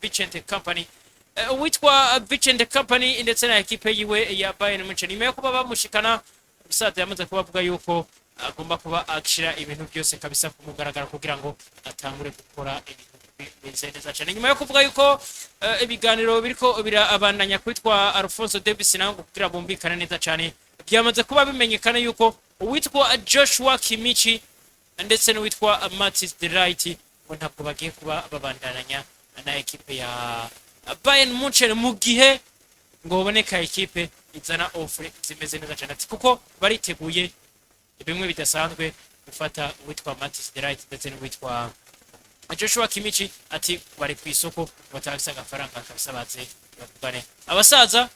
Vincent Kompany. Uwitwa Vincent Kompany ndetse na ekipe yiwe ya Bayern Munchen, nyuma yo kuba bamushikana, umusaza yamaze kuba avuga yuko agomba kuba ashira ibintu byose kabisa ku mugaragaro kugira ngo atangure gukora ibintu bimeze neza cyane, nyuma yo kuvuga yuko ibiganiro biriko birabandanya kwitwa Alphonso Davies nawe ngo kugira bumvikane neza cyane. Byamaze kuba bimenyekana yuko uwitwa Joshua Kimmich ndetse n'uwitwa Matthijs de Ligt ngo ntabwo bagiye kuba babandanya na ekipe ya Bayern Munchen mu gihe ngo baboneka ekipe izana offre zimeze neza cyane, ati kuko bariteguye bimwe bidasanzwe gufata uwitwa Matthijs de Ligt ndetse n'uwitwa Joshua Kimmich, ati bari ku isoko, batafise agafaranga kabisa, baze bavugane abasaza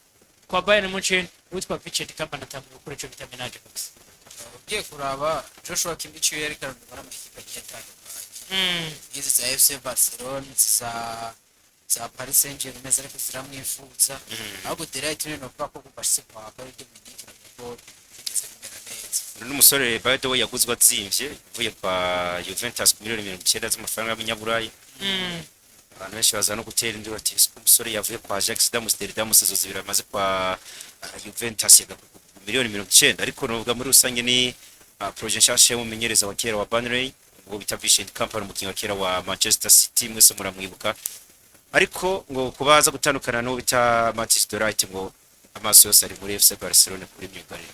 kwa Bayern Munchen. Uwitwa Vincent Kompany atanguye gukora ico bita ménage kabisa. Ugiye kuraba, Joshua Kimmich iyo yariko ararondegwa n'amakipe agiye atandukanye, nk'izi za FC Barcelone, izi za Paris Saint-Germain zariko ziramwifuza, ahubwo de Ligt niwe novuga ko kuva ashitse kwa Bayern de Munich ko bigeze bimera neza. Uno n'umusore, by the way, yaguzwe azimvye, uvuye kwa Juventus ku miliyoni 90 z'amafaranga y'amanyaburayi. Abantu benshi baza no gutera induru ati: "Ese ko umusore yavuye kwa Ajax d'Amsterdam, saison 2 amaze kwa Juventus, yagakwiye ku miliyoni 90?" Ariko novuga muri rusange ni projet nshasha y'umumenyereza wa kera wa Burnley, ubwo bita Vincent Kompany, umukinnyi wa kera wa Manchester City, mwese muramwibuka. Ariko ngo kubaza gutandukana n'uwo bita Matthijs de Ligt, ngo amaso yose ari muri FC Barcelona kuri myugariro.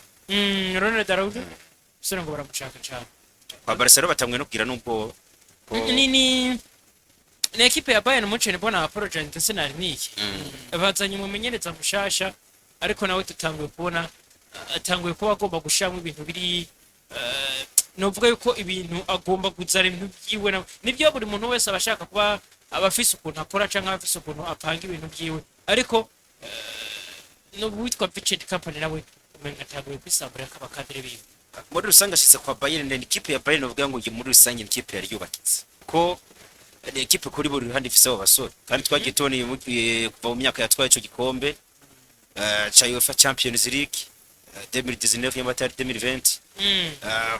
Ronald Araujo, umusore ngo baramushaka cyane. Kwa Barcelona batamwe no kugira n'ubwo Ni ekipe ya Bayern Munchen, bona apologize ndetse na Niki bazanye umumenyereza mushasha, ariko nawe tutanguye kubona atanguye kuba agomba gushiramo ibintu biri, novuga yuko ibintu agomba kuzana ibintu byiwe nawe. Nibyo, buri muntu wese aba ashaka kuba aba afise ukuntu akora canke aba afise ukuntu apanga ibintu byiwe, ariko n'uwitwa Vincent Kompany nawe umenga atanguye kwisambura k'abakadere biwe. Muri rusange ashitse kwa Bayern, ni ikipe ya Bayern uvuga ngo muri rusange ni ikipe yari yubakitse, ko ni ikipe kuri buri ruhande ifise abo basore, kandi twagiye tubona kuva mu myaka yatwaye ico gikombe ca UEFA Champions League 2019 y'amatari 2020,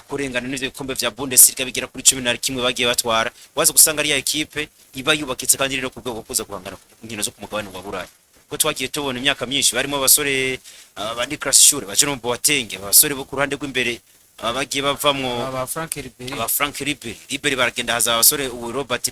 kurengana n'ivyo bikombe vya Bundesliga bigera kuri 11 bagiye batwara, waza gusanga ari ya ekipe iba yubakitse kandi iri no ku rwego rwo kuza guhangana ku nkino zo ku mugabane wa Burayi, ko twagiye tubona imyaka myinshi barimo abasore ba Niklas Schule, ba Jerome Boateng, abasore bo ku ruhande rw'imbere bagiye bavamwo ba Frank Ribery. Aba Frank Ribery baragenda, haza abasore ubu Robert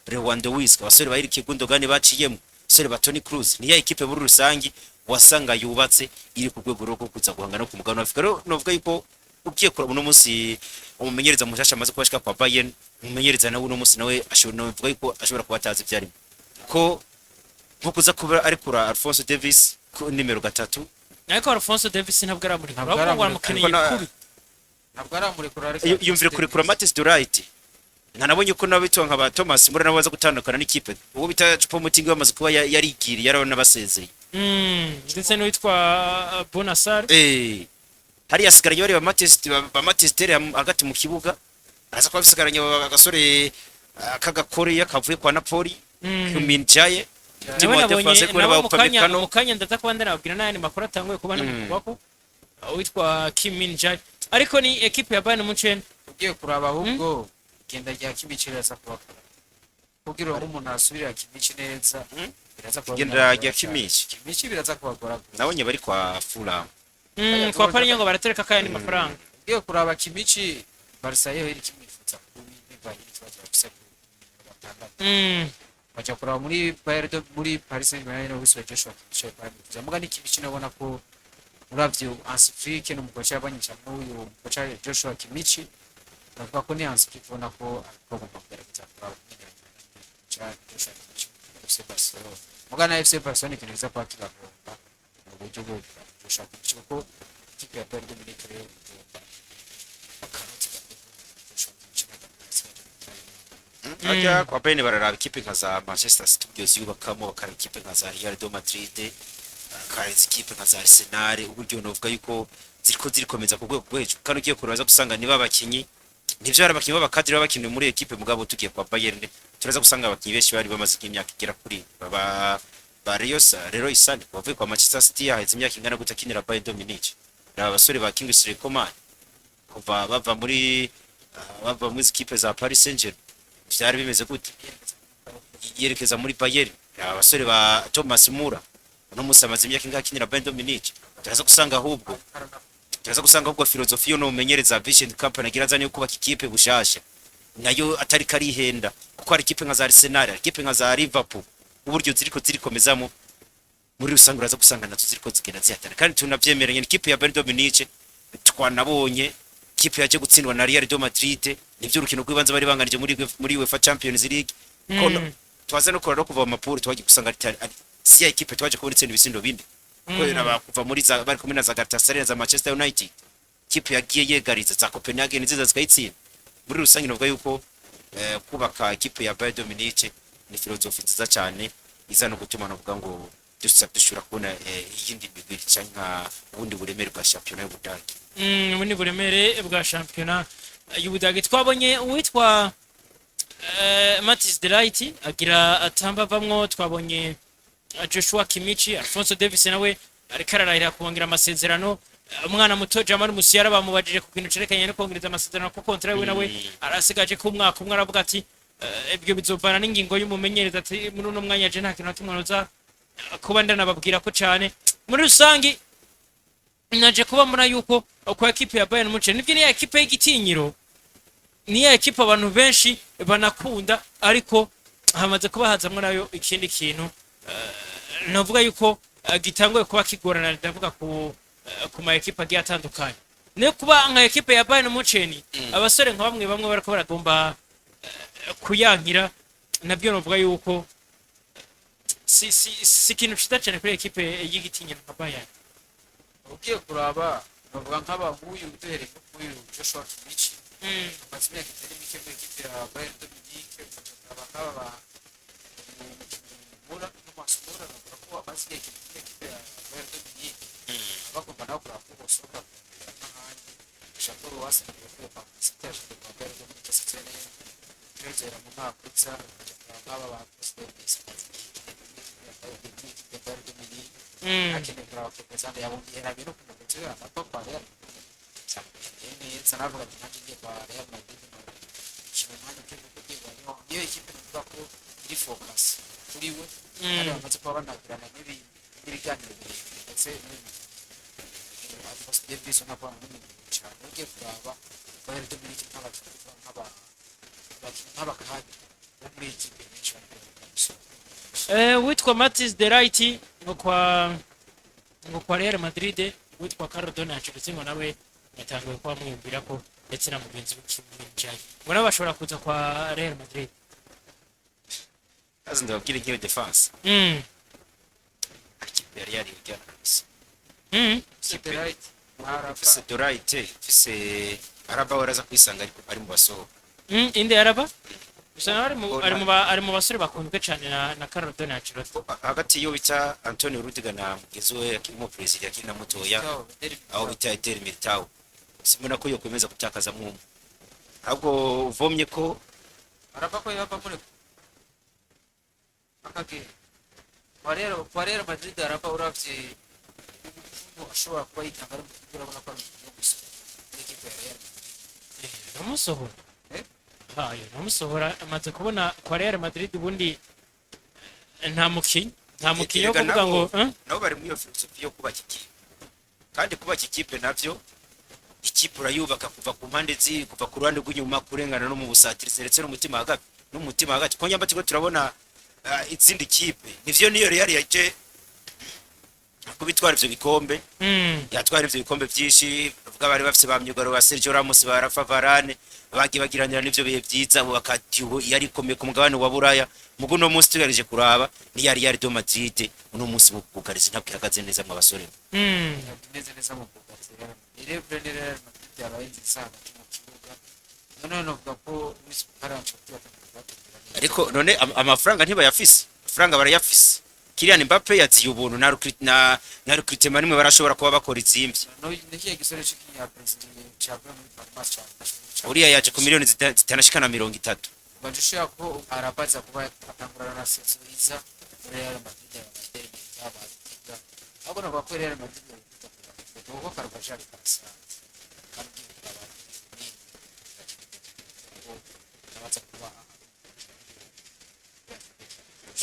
Lewandowski, abasore ba Ilkay Gundogan baciyemo, abasore ba Toni Kroos. Ni ya ekipe muri rusangi wasanga yubatse, iri ku rwego rwo kuza guhangana no ku mugabane wa Afrika. Rero novuga yuko ugiye kuraba uno munsi umumenyereza mushasha amaze kubashika kwa Bayern, umumenyereza nawe uno munsi nawe ashobora, novuga yuko ashobora kuba atazi ibyo arimo, ko nko kuza kuba arekura Alphonso Davies ku nimero 3. Ariko Alphonso Davies ntabwo aramurekura, Ntabwo ahubwo ngo aramurekura. aramukeneye Ariko kubi. Ntabwo aramurekura, ariko Yumvire kurekura Matthijs de Ligt, ntanabonye ko nabitwa nka ba Thomas Müller nabo baza gutandukana n'ikipe. Uwo bita Choupo-Moting bamaze kuba yarigiriye, yarabona basezeye. Ndetse n'uwitwa Bouna Sarr. Hariya asigaranye bari ba Matthijs de Ligt hagati mu kibuga, araza kuba bisigaranye agasore k'agakoreya kavuye kwa Napoli, Min Jae. Nawe wa nabonye defense kubera nawe ba mu Upamecano. kanya ndaza kuba ndanababwira n'ayandi makuru atanguye kuba namuvugwako, uwitwa Kim Min Jae, ariko ni ekipe ya Bayern Munchen. Ugiye kuraba, ahubwo igenda rya Kimmich riraza kubakora kugira ngo umuntu asubirira Kimmich neza, biraza kuba Igenda binabagora rya cyane. Kimmich. Kimmich biraza kubagora. Nabonye bari kwa Fulham. Kwa Parinya ngo baratereka kayandi mafaranga. Ugiye kuraba, Kimmich Barca yo iri kimwifuza kubi bivanye n'ikibazo bafise ku 6. Baja kuraba muri Bayern muri Paris Saint-Germain no wese Joshua Kimmich baramwifuza, muga ni Kimmich nabona ko uravye Hansi Flick no mukocha yabanyisha n'uyu mukocha Joshua Kimmich, bavuga ko ni Hansi Flick ubona ko agomba kugerageza kuraba cha Joshua Kimmich FC Barcelona, muga na FC Barcelona ikintu kiza kuba kibagomba mu buryo bwo kugura Joshua Kimmich, kuko ikipe ya Bayern de Munich rero igomba akaroti gato Joshua Kimmich. Ajya kwa Bayern, bararaba ikipe nka za Manchester City uburyo ziyubakamo, bakaraba ikipe nka za Real de Madrid, bakaraba ikipe nka za Arsenal uburyo novuga yuko ziriko zirikomeza ku rwego rwo hejuru. Kandi ugiye kureba gusanga niba abakinyi, nivyo hari abakinyi b'abakadiri baba bakinira muri ekipe, mugabo tugiye kwa Bayern turaza gusanga abakinyi benshi bari bamaze nk'imyaka igera kuri ba Leroy Sané bavuye kwa Manchester City, haheze imyaka ingana gute akinira Bayern de Munich. Raba abasore ba Kingsley Coman kuva bava muri izi kipe za Paris Saint-Germain, vyari bimeze gute yerekeza muri Bayern? Abasore ba Thomas Muller uno munsi amaze imyaka ingahe akinira Bayern Munich? Turaza gusanga ahubwo filozofi yo n'umumenyereza Vincent Kompany agira azanye yo kubaka ikipe bushasha nayo atari karihenda, kuko hari ikipe nka za Arsenal, hari ikipe nka za Liverpool, uburyo ziriko zirikomezamo muri rusange uraza gusanga nazo ziriko zigenda zihatana. Kandi tunavyemeranye, ni ikipe ya Bayern Munich twanabonye ikipe yaje gutsindwa na Real de Madrid, nivyo urukino rw'ibanze bari banganije muri UEFA Champions League ko twaza no kurara no kuva mu ma poules, twagiye gusanga si ya ikipe twaje kubona itsinda ibisindo bine, kuko kuva muri za bari kumwe na za Galatasaray na za Manchester United, ikipe yagiye yegariza za Copenhagen nziza zikayitsinda. Muri rusange navuga yuko kubaka ikipe ya Bayern Munich ni filozofi nziza cyane iza no gutuma navuga ngo dusa dushobora kubona iyindi migwi canke nka ubundi buremere bwa shampiyona y'Ubudage. Ubundi buremere bwa shampiyona y'Ubudage, twabonye uwitwa Matthijs de Ligt agira atamba avamwo, twabonye Joshua Kimmich, Alphonso Davies nawe ariko ararahira kongera amasezerano. Umwana muto Jamal Musiala bamubajije ku kintu cerekanye no kongereza amasezerano, ko contrat we nawe arasigaje ko umwaka umwe, aravuga ati ibyo bizovana n'ingingo y'umumenyereza, ati muri uno mwanya je nta kintu na kimwe noza kuba ndanababwira ko cyane. Muri rusangi naje kuba mbona yuko kwa ekipe ya Bayern Munich nibyo, ni ya ekipe y'igitinyiro, ni ya ekipe abantu benshi banakunda, ariko hamaze kuba hazamwo nayo ikindi kintu navuga yuko gitanguye kuba kigorana. Ndavuga ku ma ekipe agiye atandukanye, ne kuba nka ekipe ya Bayern Munich abasore nka bamwe bamwe bariko baragomba kuyankira, nabyo navuga yuko si ikintu ciza cyane kuri ekipe y'igitinyiro nka Bayern. Ugiye kuraba bavuga nk'aba nk'uyu, duhereye nko kuri uyu Joshua Kimmich, amaze imyaka itari mike muri ekipe ya Bayern de Munich. Ukaja kuraba nk'aba ba Mura, Thomas Mura, bavuga ko amaze igihe kinini muri ekipe ya Bayern de Munich, bagomba nabo kuraba ko bosohoka kongera nk'ahandi. Jacob wasangiye kuri kwa City, yaje kwa Bayern de Munich asetse neza mu mwaka uza. Ukaja kuraba nk'aba ba Chris Davis, amaze igihe kinini muri ekipe ya Bayern muri ekipe ya Bayern de Munich, akeneye kuraba komeza yabongera no ku mugenzi we Alaba kwa Real Madrid neza, navuga ati nanjye ngiye kwa Real Madrid gukina umwanya ukwiye, kuko ugiye kwa niyo ekipe navuga ko iri focus kuri we, kandi bamaze kuba banagirana n'ibiganiro birebire ndetse Alphonso Davies ubona ko banamumenyereye cyane. Ugiye kuraba Bayern de Munich nk'abakinnyi nk'abakadi bo muri iyi kipe benshi bari gusohoka. Witwa Matthijs de Ligt ngo kwa Real Madrid, witwa Carlo Ancelotti ngo nawe yatanguye kuba amwiyumvira ko, ndetse na mugenzi we Kim Min-jae ngo nabo bashobora kuza kwa Real Madrid. Azi ndababwire nk'iyo défense ikipe yari yariyujyana kabisa. De Ligt, Alaba. Ifise De Ligt, ifise Alaba, we araza kwisanga ariko ari mu basohoka. Inde, Alaba? Gusa nawe ari mu basore bakunzwe cyane na Carlo Ancelotti. Hagati iyo bita Antonio Rudiger na mugenzi we akiri mu Brazil akiri na mutoya, aho bita Eder Militao, simbona ko yokwemeza gutakaza mwumwe, ahubwo uvomye ko Araba ko yava muri akagera kwa Real Madrid. Alaba uravye ukuntu ashobora kuba yitanga ari mu kibuga, urabona ko ari umukinnyi wo gusohoka muri ekipe ya Real Madrid. Namusohora. Eh? Hayo namusohora, amaze kubona kwa Real Madrid ubundi nta mukinyi wo Erega kuvuga ngo eh? Nabo bari muri iyo filosofi yo kubaka ikipe, kandi kubaka ikipe navyo, ikipe urayubaka kuva ku mpande zi kuva ku ruhande rw'inyuma kurengana no mu busatirizi ndetse n'umutima hagati, ko nyamba turiko turabona izindi kipe, nivyo niyo Real yaje kubitwara ivyo bikombe, yatwara ivyo bikombe vyinshi, bavuga bari bafise ba myugariro ba Sergio Ramos, ba Rafa Varane, bagiye bagiranira n'ivyo bihe vyiza, abo bakati ubu yari ikomeye ku mugabane wa Buraya. Mugu uno munsi tugerageje kuraba ni yari Real de Madrid uno munsi mu bwugarizi ntabwo ihagaze neza mu basore. Ntabwo imeze neza mu bwugarizi. Real Madrid, Real Madrid yabaye nziza hagati mu kibuga, noneho navuga ko muri Carlo Ancelotti batangiye kubategura neza. Ariko none amafaranga ntibayafise? Amafaranga barayafise. Kylian Mbappe yaziye ubuntu na recruitment nimwe barashobora kuba bakora izimvye. No nikiye gisore cy'ikinya Brazil cyavuye muri Palmas cyane. Uriya yaje ku miliyoni zitanashikana 30. Ubanje ushobora ko arabaza kuba atangurana na saison iza muri Real Madrid, abatere yaba Rudiger, ahubwo navuga ko Real Madrid yari kuko Carvajal karasanze kandi ugiye kuraba ni ko nabaza kuba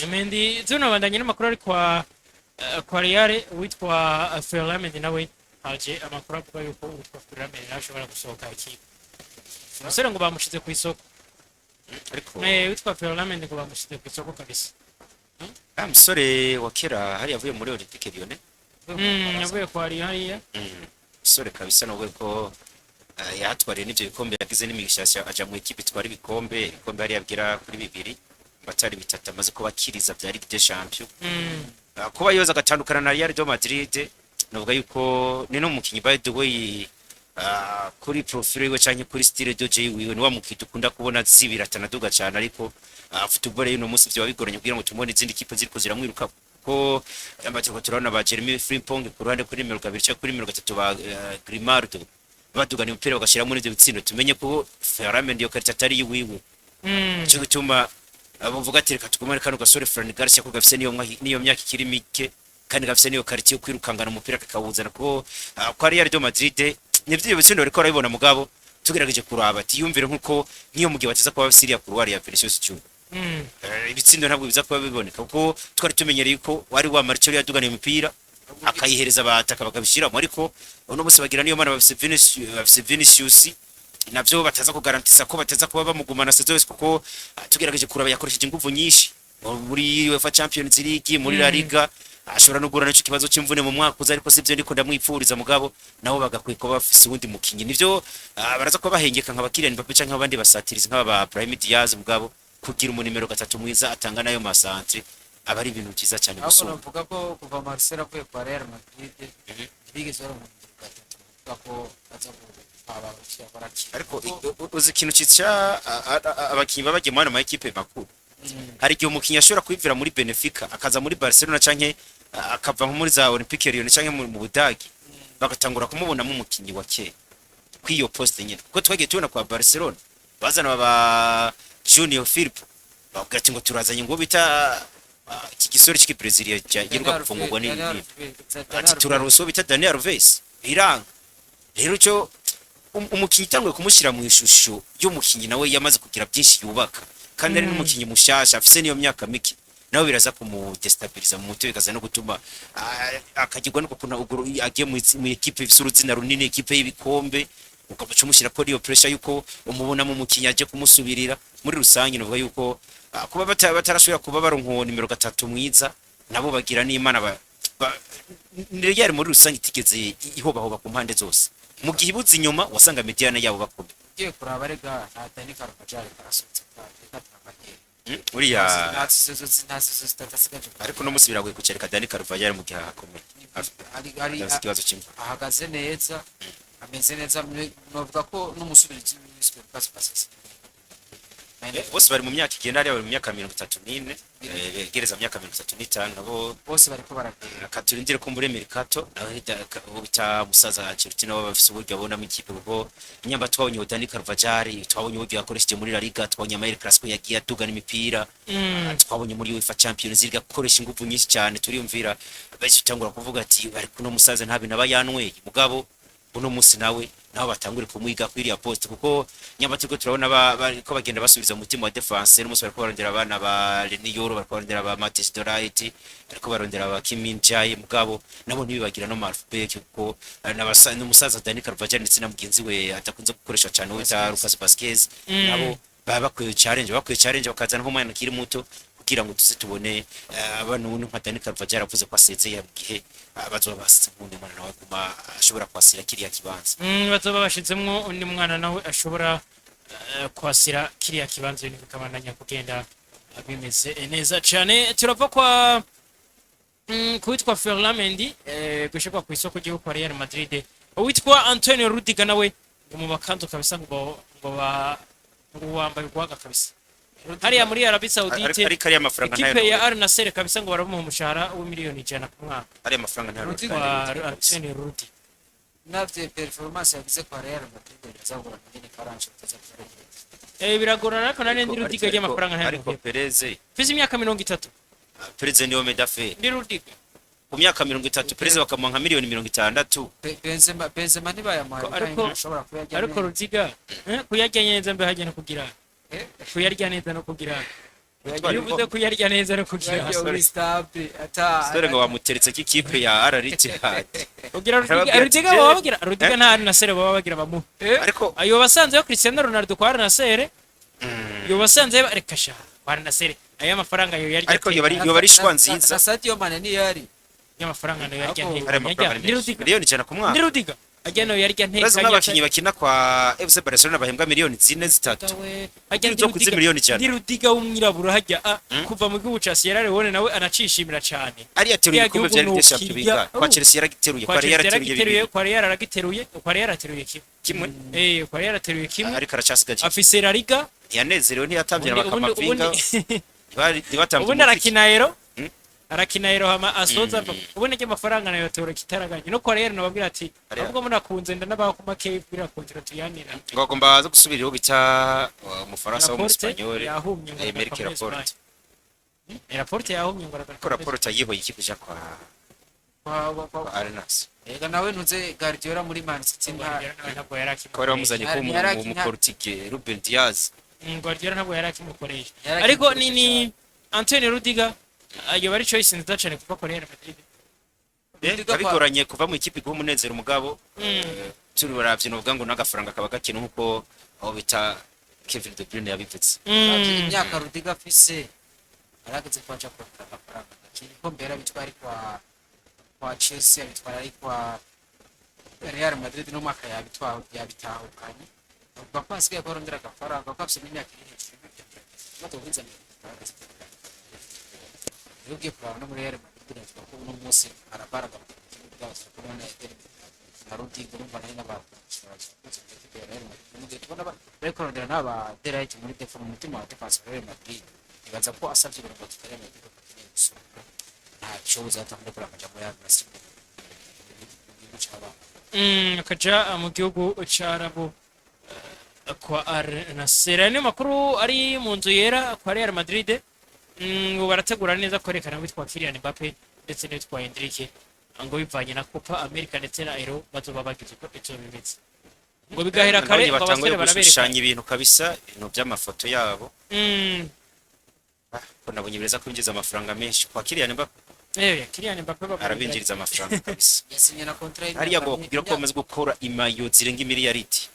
Mendy, tunabandanye n'amakuru ari kwa Real. Witwa Ferland Mendy nawe haje amakuru avuga yuko uwitwa Ferland Mendy nawe ashobora gusohoka ikipe. Umusore ngo bamushize ku isoko. Ariko Witwa Ferland Mendy ngo bamushize ku isoko kabisa. Ah, musore wa kera hariya avuye muri Olympique Lyonnais. Yavuye kwa Real hariya. Musore kabisa nubwo ko yahatwariye n'ibyo bikombe, yagize n'imigisha aja mu ikipe itwara ibikombe hariya bigera kuri bibiri batari bitatu amaze kuba akiriza bya Ligue des Champions. Kuba yoza agatandukana na Real de Madrid, novuga yuko ni n'umukinyi, by the way, kuri profile yiwe canke kuri style de jeu wiwe, ni wa mukinyi dukunda kubona zibira atanaduga cyane, ariko football y'uno munsi vyoba bigoranye kugira ngo tumubone izindi kipe ziriko ziramwiruka, ko amategeko turabona ba Jeremy Frimpong ku ruhande kuri nimero 2 canke kuri nimero 3, ba Grimaldo badugana imipira bagashiramo n'ivyo bitsindo. Tumenye ko Ferland Mendy iyo qualité atari iwiwe. Cyo gituma bavuga ati reka tugumane kano gasore Fran Garcia, ko gafise niyo myaka ikiri mike kandi gafise niyo qualité yo kwirukangana umupira kakawuzana, ko kwa Real de Madrid nivyo bitsindo bariko barabibona. Mugabo tugerageje kuraba ati yumvire nkuko nk'iyo mugihe bateza kuba bafise iriya couloir ya Vinicius Junior, ibitsindo ntabwo biza kuba biboneka, kuko twari tumenyereye ko wari wa Marcelo yadugana imipira akayihereza abataka bakabishiramo. Ariko uno munsi bagira niyo mana bafise Vinicius, navyo bataza kugarantisa ko bataza kuba bamugumana saison yose, kuko tugerageje kuraba yakoresheje inguvu nyinshi muri UEFA Champions League, muri La Liga, ashobora no guhura n'ico kibazo c'imvune mu mwaka uza. Ariko sivyo ndiko ndamwipfuriza, mugabo nabo bagakwiye kuba bafise uwundi mukinyi. Nivyo baraza kuba bahengeka nka ba Kylian Mbappe canke abandi basatirizi nk'aba ba Brahim Diaz, mugabo kugira umunimero 3 mwiza atanga nayo ma centre aba ari ibintu byiza cyane Ahubwo gusumba. Navuga ko kuva Marcelo avuye kwa Real Madrid ntibigeze baronka gatatu, kuvuga ko aza gutaba barakina. Ariko uzi ikintu cica abakinyi baba bagiye muri ano ma ekipe makuru? Hari igihe umukinyi ashobora kwivira muri Benfica akaza muri Barcelona canke akava nko muri za Olympique Lyon canke mu Budagi, bagatangura kumubonamo umukinyi wa kera kw'iyo poste nyene, kuko twagiye tubona kwa Barcelona bazana ba Junior Firpo, bavuga ati ngo turazanye ngo bita iki gisore cy'ikibreziliya giheruka gufungurwa n'ibindi, ati turaronse uwo bita Daniel Alves, biranga. Rero cyo umukinyi utanguye kumushyira mu ishusho y'umukinyi nawe yamaze kugira byinshi yubaka, kandi ari n'umukinyi mushasha afise niyo myaka mike, nawe biraza kumudestabiliza mu mutwe, bikaza no gutuma akagirwa no kuntu agiye mu ekipe ifise uruzina runini, ekipe y'ibikombe, ukamuca umushyira ko iyo pressure yuko umubonamo umukinyi aje kumusubirira. Muri rusange novuga yuko kuba batarashobora kuba baronka uwo nimero 3 mwiza, nabo bagira n'Imana Real muri rusange itigeze ihobahoba ku mpande zose. Mu gihe ibuze inyuma wasanga médiane yabo bakomeye. Ugiye kuraba rega nta Dani Carvajal karasohotse reka turabagera. Uriya Nta saison zitatu asigaje. Ariko uno munsi biragoye kucereka Dani Carvajal mu gihe ahakomeye. Ari ari Afite ikibazo kimwe. Ahagaze neza, ameze neza, novuga ko n'umusubirizi w'Iswe Lucas Vazquez. Bose bari mu myaka igenda hariya, bari mu myaka 34, begereza mu myaka 35 nabo. Bose bariko baragenda. Katurindire ko muri Mercato nawe uwo bita musaza Ancelotti nabo bafise uburyo abonamo ikipe, kuko nyamba twabonye Dani Carvajal, twabonye uburyo yakoresheje muri La Liga, twabonye ama El Clasico yagiye adugana imipira, twabonye muri UEFA Champions League akoresha ingufu nyinshi cyane. Turiyumvira benshi utangura kuvuga ati ariko uno musaza nta bintu aba yanyweye, mugabo uno munsi nawe nabo batangure kumwiga kuri iriya poste, kuko nyamba turiko turabona bariko bagenda basubiza mu mutima wa défense. N'umunsi bariko barondera abana ba Leny Yoro, bariko barondera ba Matthijs de Ligt, bariko barondera ba Kim Min-jae, mugabo nabo ntibibagira no Malfbeck, kuko n'umusaza Dani Carvajal ndetse na mugenzi we adakunze gukoresha cyane we bita Lucas Vazquez, nabo baba bakwiye challenge, bakwiye challenge bakazana nk'umwana akiri muto kugira ngo tuze tubone abantu nka Dani Carvajal avuze ko asezeye mu gihe bazoba basize uwundi mwana nawe aguma ashobora kwasira kiriya kibanza. Bazoba bashizemwo undi mwana nawe ashobora kwasira kiriya kibanza, ibintu bikabandanya kugenda bimeze neza cyane. Turava kwa kuwitwa Ferland Mendy gushirwa ku isoko ry'igihugu kwa Real Madrid. Uwitwa Antonio Rudiger nawe ngo mu bakanzu kabisa, ngo ba ngo wambaye urwaga kabisa hariya muri Arabie Saoudite. Ariko ariya mafaranga ntayo. Ikipe ya Al Nassr kabisa ngo baramuha umushahara w'imiliyoni 100 ku mwaka. Ariya mafaranga ntayo. Rudiger. Wa Antonio Rudiger. Navye performance yagize kwa Real Madrid azahura na nyene Karancho ataza kugerageza. Biragorana, ariko nari ndi Rudiger ry'amafaranga ntayo. Ariko Perez Mfise imyaka 30. Perez niwe medafe. Ndi Rudiger. Ku myaka 30 Perez bakamuha nka miliyoni 60. Benzema ntibayamuhaye kandi ashobora kuyarya Ariko neza. Rudiger kuyarya neza mbe hajya no kugira Eh, kuyarya neza no kugira Gutwara Iyo uvuze ibikombe. kuyarya neza no kugira Kuyarya uri stable ata Sore ngo bamuteretse ko ikipe ya Al Ittihad. Ugira Rudiga. Arababwira ati, Rudiga baba bagira Rudiga nta Al Nassr baba bagira bamuha. Ariko Ayo basanze yo Cristiano Ronaldo kwa Al Nassr, yo basanze reka sha kwa Al Nassr aya mafaranga yo yarya. Ariko yoba ari shwa nziza. Na Sadio Mane niyo yari. Y'amafaranga nayo yarya Ariko- ntekanye. Ari amafaranga Ajya ni ni menshi. Rudiga. Miliyoni 100 ku mwaka. Ni Rudiga ajya nayo yarya Urazi ntekanye. nk'abakinnyi bakina kwa FC Barcelona bahembwa miliyoni 4, 3. Hajya Zo kuzi miliyoni 100. Ni Rudiga w'umwirabura hajya kuva mu gihugu ca Sierra Leone, nawe anacishimira cane. Ariya ateruye Kiriya ibikombe gihugu vya Ligue des ni Champions ukirya. bingahe? Kwa Chelsea yaragiteruye, Kwa kwa Real Chelsea yarateruye yaragiteruye, bibiri. kwa Real aragiteruye, kwa Real arateruye kimwe. Kimwe. Kwa Real arateruye kimwe. Ariko aracyasigaje. Afise La Liga. Ntiyanezerewe, ntiyatambye na Ubundi Bakamavinga. Ntibatambye ubundi umuziki. Arakina ero arakina ero hama asoza ubundi ajya amafaranga nayo tora kitaraganye no kwa Real nababwira ati Real. ahubwo munakunze ndanabaha ku make kugira kontra tuyanira. Ngo agomba aze gusubiriraho bita umufaransa Laporte w'umuspanyol. yahumye ngo Aymeric aragaruka muri Laporte. Espagne. Laporte yahumye ngo aragaruka Ko muri Laporte yihoye ikipe ija kwa Kwa Al Nassr. Ega nawe ntuze Guardiola muri Man City nta Guardiola nawe ntabwo yari Ko bari bamuzanye ko Yari umuportugais Ruben Diaz. Guardiola ntabwo yari akimukoresha. Yari Ariko ni akimukoresha. Ni Antonio Rudiger ayo bari choice nziza cyane kuva kwa Real Madrid. Rudiger Biba bigoranye kuva mu ikipe iguha umunezero, umugabo turi baravye novuga ngo n'agafaranga kaba gakina nkuko aho bita Kevin De Bruyne yabivutse. Imyaka Rudiger afise arageze ko aja kurondera amafaranga. Igikombe yarabitwara ari kwa Chelsea, abitwara ari kwa Real Madrid, no mwaka yabitwara yabitahukanye. Avuga ko hasigaye ko arondera agafaranga kuko afise n'imyaka iri hejuru y'ibyo maze guhuza 30. Rero ugiye kuraba no muri Real Madrid, avuga ko uno munsi arabaraga mu kibuga kubona Eden na Rudiger, urumva nayo n'abantu ya Real Madrid mu gihe tubona bari kurondera n'aba De Ligt muri mu mutima wa defense wa Real Madrid. Nibaza ko asavye kurongo Real Madrid ko akeneye gusohoka nta kibazo atangure kuraba amajambo ya Messi mu gihugu c'abana. Akaja mu gihugu c'Arabu kwa Al Nassr. Aya niyo makuru ari mu nzu yera kwa Real Madrid. Ngo barategura neza kwerekana witwa Kylian Mbappe ndetse n'uwitwa Endrick, ngo bivanye na Copa America ndetse na Euro bazoba bagize uko izo bimeze ngo bigahera kare Nabonye ngo batanguye abasore barabereka. gushushanya ibintu kabisa, ibintu by'amafoto yabo. Ko nabonye bireza kwinjiza amafaranga menshi kwa Kylian Mbappe. Kylian Mbappe bavuga Arabinjiriza amafaranga kabisa. Yasinye na contrat Hariya ngo bakubwira ko bamaze gukora imayo zirenga imiliyaridi.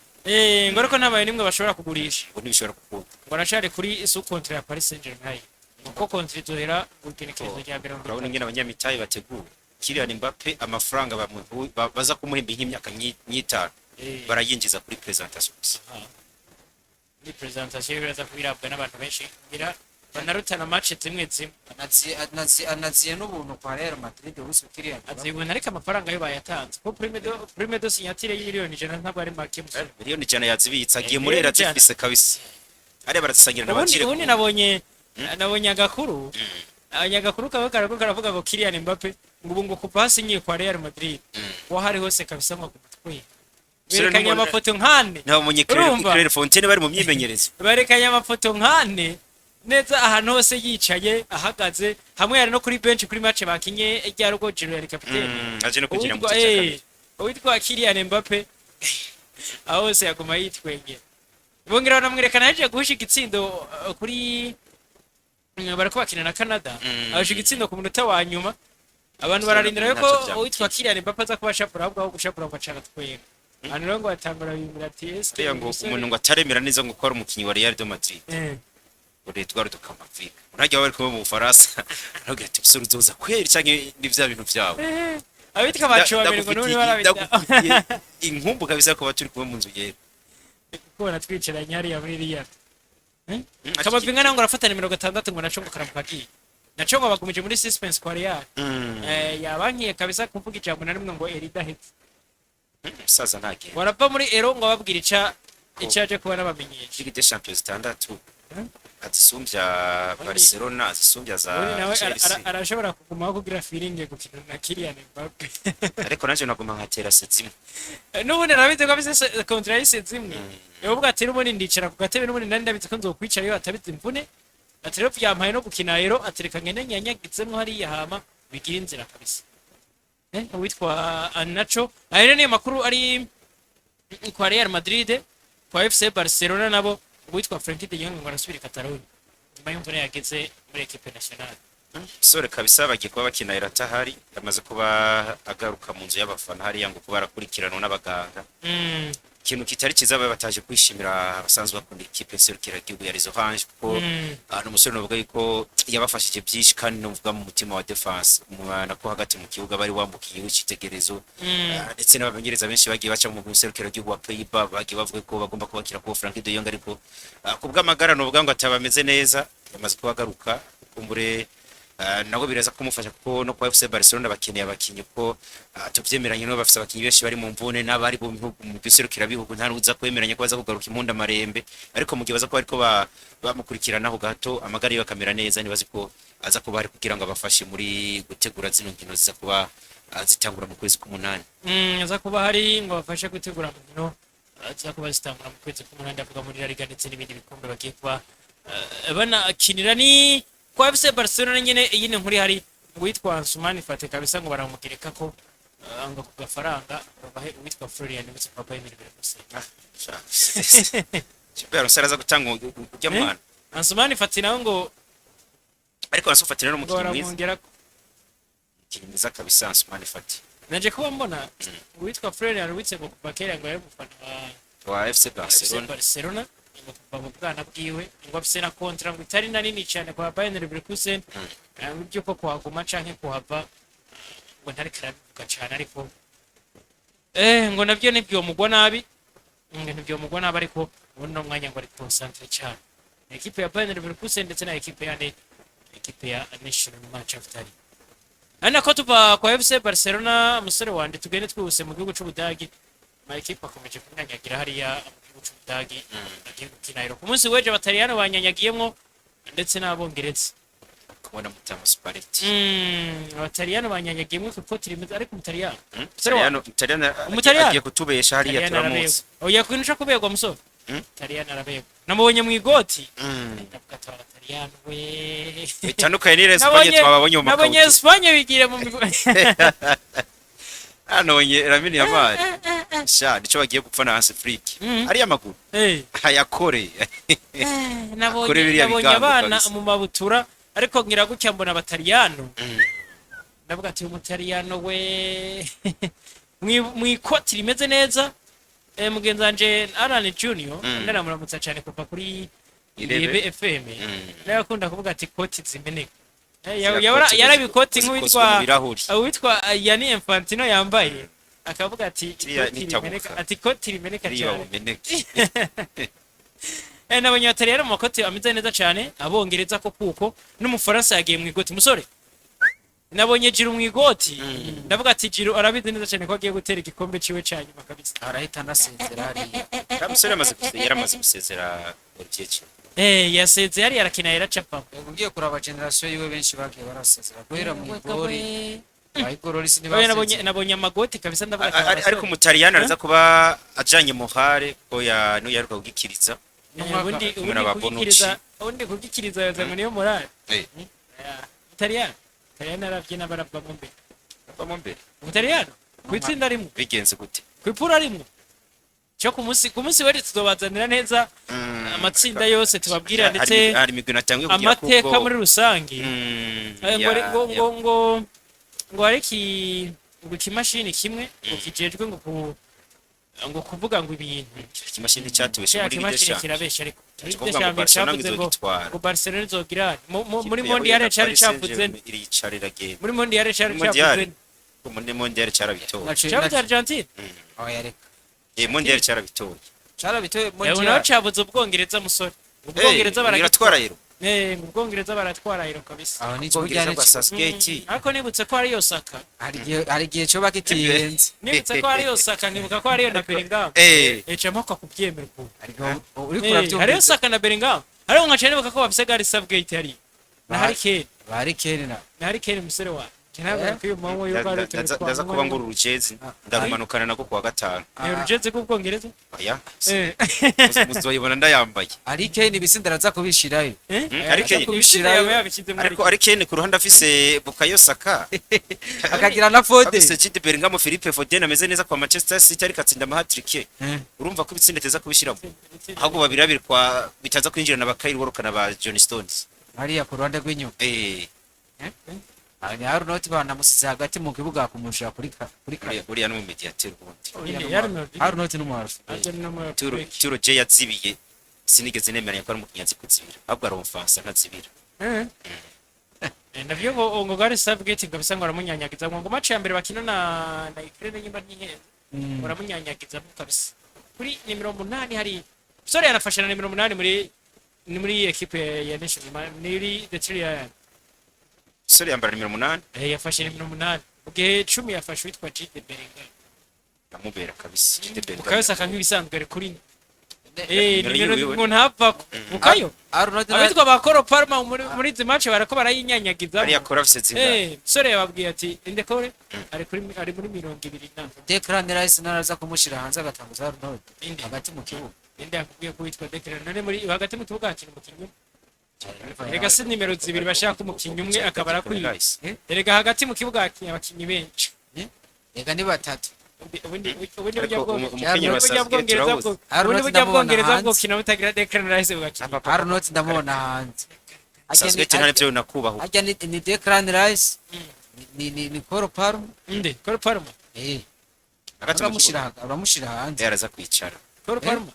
Ngo ariko ntabaye nimwe bashobora kugurisha. Ngo ntibishobora gukunda. Ngo aracari kuri sous contrat ya Paris Saint-Germain, kuko contrat izohera mu igenekerezo rya mirongo Urabona itatu. ingene abanyamitahe bateguwe Kylian Mbappe, amafaranga baza kumuhemba nk'imyaka nk'itanu barayinjiza kuri presentation gusa. Aha. Muri presentation biraza kubirabwa n'abantu benshi ngira banarutana match zimwe zimwe. Anaziye n'ubuntu kwa Real Madrid uruse Kylian Mbappe. Azibona ariko amafaranga yo bayatanze ko prime de signature y'imiliyoni 100 ntabwo ari make musore. Miliyoni 100 yazibitse agiye muri Miliyoni era ijana. zifise kabisa, hariya barazisangira na Ubundi bakire. ubundi nabonye agakuru kawe karako karavuga ngo Kylian Mbappe ngo ubu ngo kuva hasinyiye kwa Real Madrid waho ari hose kabisa ngo aguma Sore berekanye amafoto nkane. Nabonye Urumva? Claire Fontaine bari mu myimenyerezo. Berekanye amafoto nkane neza ahantu hose yicaye, ahagaze, hamwe yari no kuri bench kuri match bakinye rya rugo Giro yari kapitene. Aje no kugira mu Uwitwa gice cya kabiri. Uwitwa Kylian Mbappe aho hose yaguma yitwengera, bongera banamwerekana yaje guhusha igitsindo kuri barako bakina na Canada. Ahusha igitsindo ku munota wa nyuma, abantu bararindira yuko Ntacyo vyamuteye. uwitwa Kylian Mbappe aza kubashapura, ahubwo aho gushapura ngo acana twenga. Abantu rero ngo batangura bibwira ati ese Hariya ngo umuntu ngo ataremera neza ngo ko ari umukinnyi wa Real de Madrid ngo Eduardo Camavinga, unajya bari kumwe mu Bufaransa, aravuga ati musore uzoza kweri canke ni vya bintu vyawe? Abitwa bacu babiri ngo n'ubu barabita. Ndagufitiye inkumbu kabisa kuba turi kumwe mu nzu yera. Kubona twicaranye hariya muri iriya Camavinga nawe ngo arafata nimero 6, ngo naco ngo karamuka agiye naco ngo bagumije muri suspense kwa Real. Yabankiye kabisa kuvuga ijambo na rimwe ngo eridahetse. Umusaza ntagenda. Warava muri Euro ngo ababwira ica ica aje kuba nabamenyesha. Ligue des Champions zitandatu azisumbya Barcelona, azisumbya za Ubundi nawe Chelsea. Arashobora kugumaho kugira feeling gukina na Kylian Mbappe. Ariko nanje naguma nkatera se zimwe. N'ubundi arabizi ko afise contrat y'ise zimwe, yavuga ati n'ubundi ndicara ku gatebe, n'ubundi nari ndabizi ko nzokwicara iyo atabizi imvune, ati rero byampaye no gukina rero, atereka ngende nyanyagizemwo hariya hama bigira inzira kabisa. Uwitwa Nacho ayo rero niyo makuru ari kwa Real Madrid. Kwa FC Barcelona nabo uwitwa Frenkie de Jong ngo arasubira i Catalogne. Nyuma y'imvune yageze muri équipe nationale. Sore kabisa, bagiye kuba bakina iratahari, yamaze kuba agaruka mu nzu y'abafana hariya ngo kuba arakurikiranwa n'abaganga. Ikintu kitari cyiza, baba bataje kwishimira abasanzwe bakunda ikipe nserukiragihugu ya Les Oranges, kuko ni umusore navuga yuko yabafashije byinshi, kandi novuga mu mutima wa défense nako hagati mu kibuga bari wambukiye w'icyitegererezo. Ndetse n'abamenyereza benshi bagiye baca mu nserukiragihugu wa Pays-Bas bagiye bavuga ko bagomba kubakira ko Frenkie de Jong, ariko ku bw'amagara novuga ngo ataba ameze neza. Yamaze kuba agaruka, kumbure nabo biraza kumufasha, kuko no kwa FC Barcelona bakeneye abakinyi, kuko tuvyemeranye no bafise abakinyi benshi bari mu mvune n'abari mu bihugu mu biserukirabihugu, nta n'uza kwemeranya ko baza kugaruka impunda marembe. Ariko mu gihe baza kuba ariko bamukurikiranaho gato, amagara yiwe akamera neza, nibazi ko aza kuba ari kugira ngo abafashe muri gutegura zino nkino ziza kuba zitangura mu kwezi k'umunani. Aza kuba hari ngo bafashe gutegura mu nkino ziza kuba zitangura mu kwezi k'umunani, ndavuga muri La Liga ndetse n'ibindi bikombe bagiye kuba banakinira. Ni kwa FC Barcelona nyene iyi ni nkuru ihari, ngo uwitwa Ansumani Fati kabisa ngo baramugereka ko ngo ku gafaranga babahe uwitwa Florian Wirtz kwa Bayern Leverkusen. Kipe ya araza gutanga ujya Eh? mwana. Ansumani Fati nawe ngo Ariko Ansu Fati rero ngo umukinnyi mwiza. baramwongera ko. Umukinnyi mwiza kabisa Ansumani Fati. Naje kuba mbona uwitwa Florian Wirtz ngo kuva kera ngo yari umufana wa wa FC FC Barcelona. Barcelona, ngo kuva mu bwana bwiwe, ngo afise na contrat ngo itari na nini cyane kwa Bayern Leverkusen. Ngo iby'uko kuhaguma canke kuhava ngo ntariko arabivuga cyane, ariko ngo nabyo ntibyomugwa nabi, ngo ntibyomugwa nabi, ariko ubu no mwanya ngo ari concentré cyane na équipe ya Bayern Leverkusen ndetse na équipe ya équipe ya National Mannschaft. Ari nako tuva kwa FC Barcelona, musore wanje, tugende twihuse mu gihugu c'Ubudagi. Ama équipe akomeje kunyanyagira hariya mu gihugu c'Ubudagi, agiye gukina rero ku munsi w'ejo. Abataliyano banyanyagiyemwo ndetse n'Abongereza. Kubona Mutama Spalletti. Abataliyano banyanyagiyemwo kuko tirimeze, ariko Umutaliyano Umutaliyano Umutaliyano? agiye kutubesha hariya. Umutaliyano Turamuzi. araberwa. Oya, kwinusha kuberwa, musore. Umutaliyano araberwa, namubonye mu igoti, ndavuga ati abataliyano we. Bitandukanye n'Espagne twababonye mu Nabonye makabutura. Espagne bigira mu migwi. Nabonye Lamine Yamal sha, nico bagiye gupfa na Hansi Flick. Ariya maguru ayakore. Nabonye Akore biriya nabonye bigango abana kabisa. mu mabutura, ariko ngira gutya mbona abataliyano, ndavuga ati umutaliyano we mu ikoti rimeze neza. Mugenzi wanje Alan Junior, ndanamuramutsa cyane kuva kuri Irebe. Irebe FM, nawe akunda kuvuga ati koti zimeneka. Ziriya koti Yarabikoti zikozwe nk'uwitwa mu birahuri. uwitwa Gianni Infantino yambaye, akavuga ati Ziriya ikoti nitabuka. rimeneka, ati ikoti rimeneka Iriya cyane. bumeneke. Nabonye abataliyano mu makoti ameze neza cyane, Abongereza ko kuko n'Umufaransa yagiye mu igoti, musore. Nabonye Giroud mu igoti, ndavuga ati Giroud arabizi neza cyane ko agiye gutera igikombe ciwe cya nyuma kabisa. Arahita anasezera hariya. Ka musore yaramaze gusezera Olivier Giroud. Yasezeye yari arakina, yaracapa. Ugiye kuraba génération yiwe, benshi bagiye barasezera guhera mu igori, bayigororisi. Oya, nabonye ntibasezera. Nabonye amagoti kabisa, ndavuga ati Ariko Umutaliyani araza kuba ajanye muhare, ko ya no yaruka kugikiriza. Ubundi Kumwe ubundi na ba Bonucci. kugikiriza, ubundi kugikiriza yoza ngo niyo morale. Umutaliyano, Umutaliyano arabyina, baravamo mbere. Bavamo mbere. Umutaliyano ku itsinda rimwe. Bigenze gute? Ku ipura rimwe cyo ku munsi w'ejo tuzobazanira neza amatsinda yose, tubabwira ndetse Hari imigwi natangiye kugira amateka kubwo. muri rusange. Ngo ngo hari iki, ngo ikimashini kimwe ngo kijejwe ngo ku ngo kuvuga ngo ibintu. Ikimashini cyatubeshe Cya muri Ligue des kimashini Champions. kirabesha, ariko Ligue des Kuvuga ngo Champions Barcelona ngo cyavuze ngo izogitwara. ngo Barcelona izogira muri Ikipe Mondial yahuye na cyari Paris cyavuze. Saint-Germain iricara iragenda. Muri Mondial cyari Muri Mondial. cyavuze. Muri Mondial cyarabitoye. Cyavuze Argentine. Oya, reka. Mondial cyarabitoye. Carabitoye. Naho Mondial. cyabuze Ubwongereza, musore. Ubwongereza biratwara baragitwara. rero. Ngo Ubwongereza baratwara rero kabisa. Aho ni Ubwongereza burya bwa Southgate. Ariko nibutse ko ariyo Saka. Hari igihe coba kitihenze. Nibutse ko ariyo Saka, nkibuka ko ariyo na Bellingham. Eca mpaka kubyemera ukuntu. Hari igihe uri Hariyo kurabyumva. Saka na Bellingham, ariko nkaca nibuka ko bafise Gary Southgate hariya na Harry Kane. Ba Harry Kane na Na Harry Kane, musore wa Ntabwo kwiyumvamo yuko ari utuntu Ndaza twa kuba ngura urujezi, ndarumanukana nako kuwa gatanu. Urujezi rw'Ubwongereza. Oya. Eh. Muzoyibona ndayambaye. Harry Kane ibisinda araza kubishirayo. Eh? Harry Kane. Kubishirayo. Yaba yabishyize muri Ariko Harry Kane ku ruhande afise Bukayo Saka, akagira na Foden. Afise Jude Bellingham, Philippe Foden ameze neza kwa Manchester City, ariko atsinda ama hat-trick. Urumva ko ibitsinda ateza kubishiramo, ahubwo babiri kwa bitaza kwinjira na ba Kyle Walker na ba John Stones. Hariya ku ruhande rw'inyuma. Ni Arnold banamusize hagati mu kibuga kumushira kuri ka. Uriya ni umumediateur ubundi. Inde, Arnold. Arnold n'umuhafi. Turo Turo J yazibiye, sinigeze nemeranya ko ari umukinnyi azi kuzibira, ahubwo ari umufansa ntazibira. Navyo ngo Gareth Southgate kabisa ngo aramunyanyagiza ngo match ya mbere bakina na Ukraine, nyimba ntihenze, baramunyanyagiza kabisa kuri nimero 8. Hari musore yanafashe na nimero 8 muri ni muri equipe ya National muri the Three Lions. Sore yambara nimero 8. Yafashe nimero 8 mu gihe 10 yafashe witwa Jude Bellingham. Amubera kabisa Jude Bellingham. Bukayo Saka nk'ibisanzwe ari kuri Nimero nimero yiwe. ngo ntava Bukayo. Arnold Abitwa ba Cole Palmer muri izi match barako barayinyanyagiza. Hariya kora afise zingahe? Musore yababwiye ati inde kore ari kuri ari muri 20 na Declan Rice naraza kumushira hanze agatanguza Arnold Inde? hagati mu kibuga. Inde yakubwiye ko witwa Declan? None muri hagati mu kibuga hakina umukinnyi umwe. Erega si nimero 2 bashaka umukinnyi umwe akaba arakwiye. Rice. Erega hagati mu kibuga hakina abakinnyi benshi. Ega ni batatu. Ubundi burya Ariko umukenyero wa burya Southgate Bwongereza urawuzi. Arnold ubundi burya ndamubona Bwongereza hanze. bwokina butagira Declan Rice bugakina. Arnold ndamubona hanze. Southgate nta nivyo nakubaho. Harya ni Declan Rice, ni Cole Palmer. Inde, Cole Palmer? Hagati mu Uramushira kibuga uramushira hanze. Yaraza kwicara. Cole Palmer?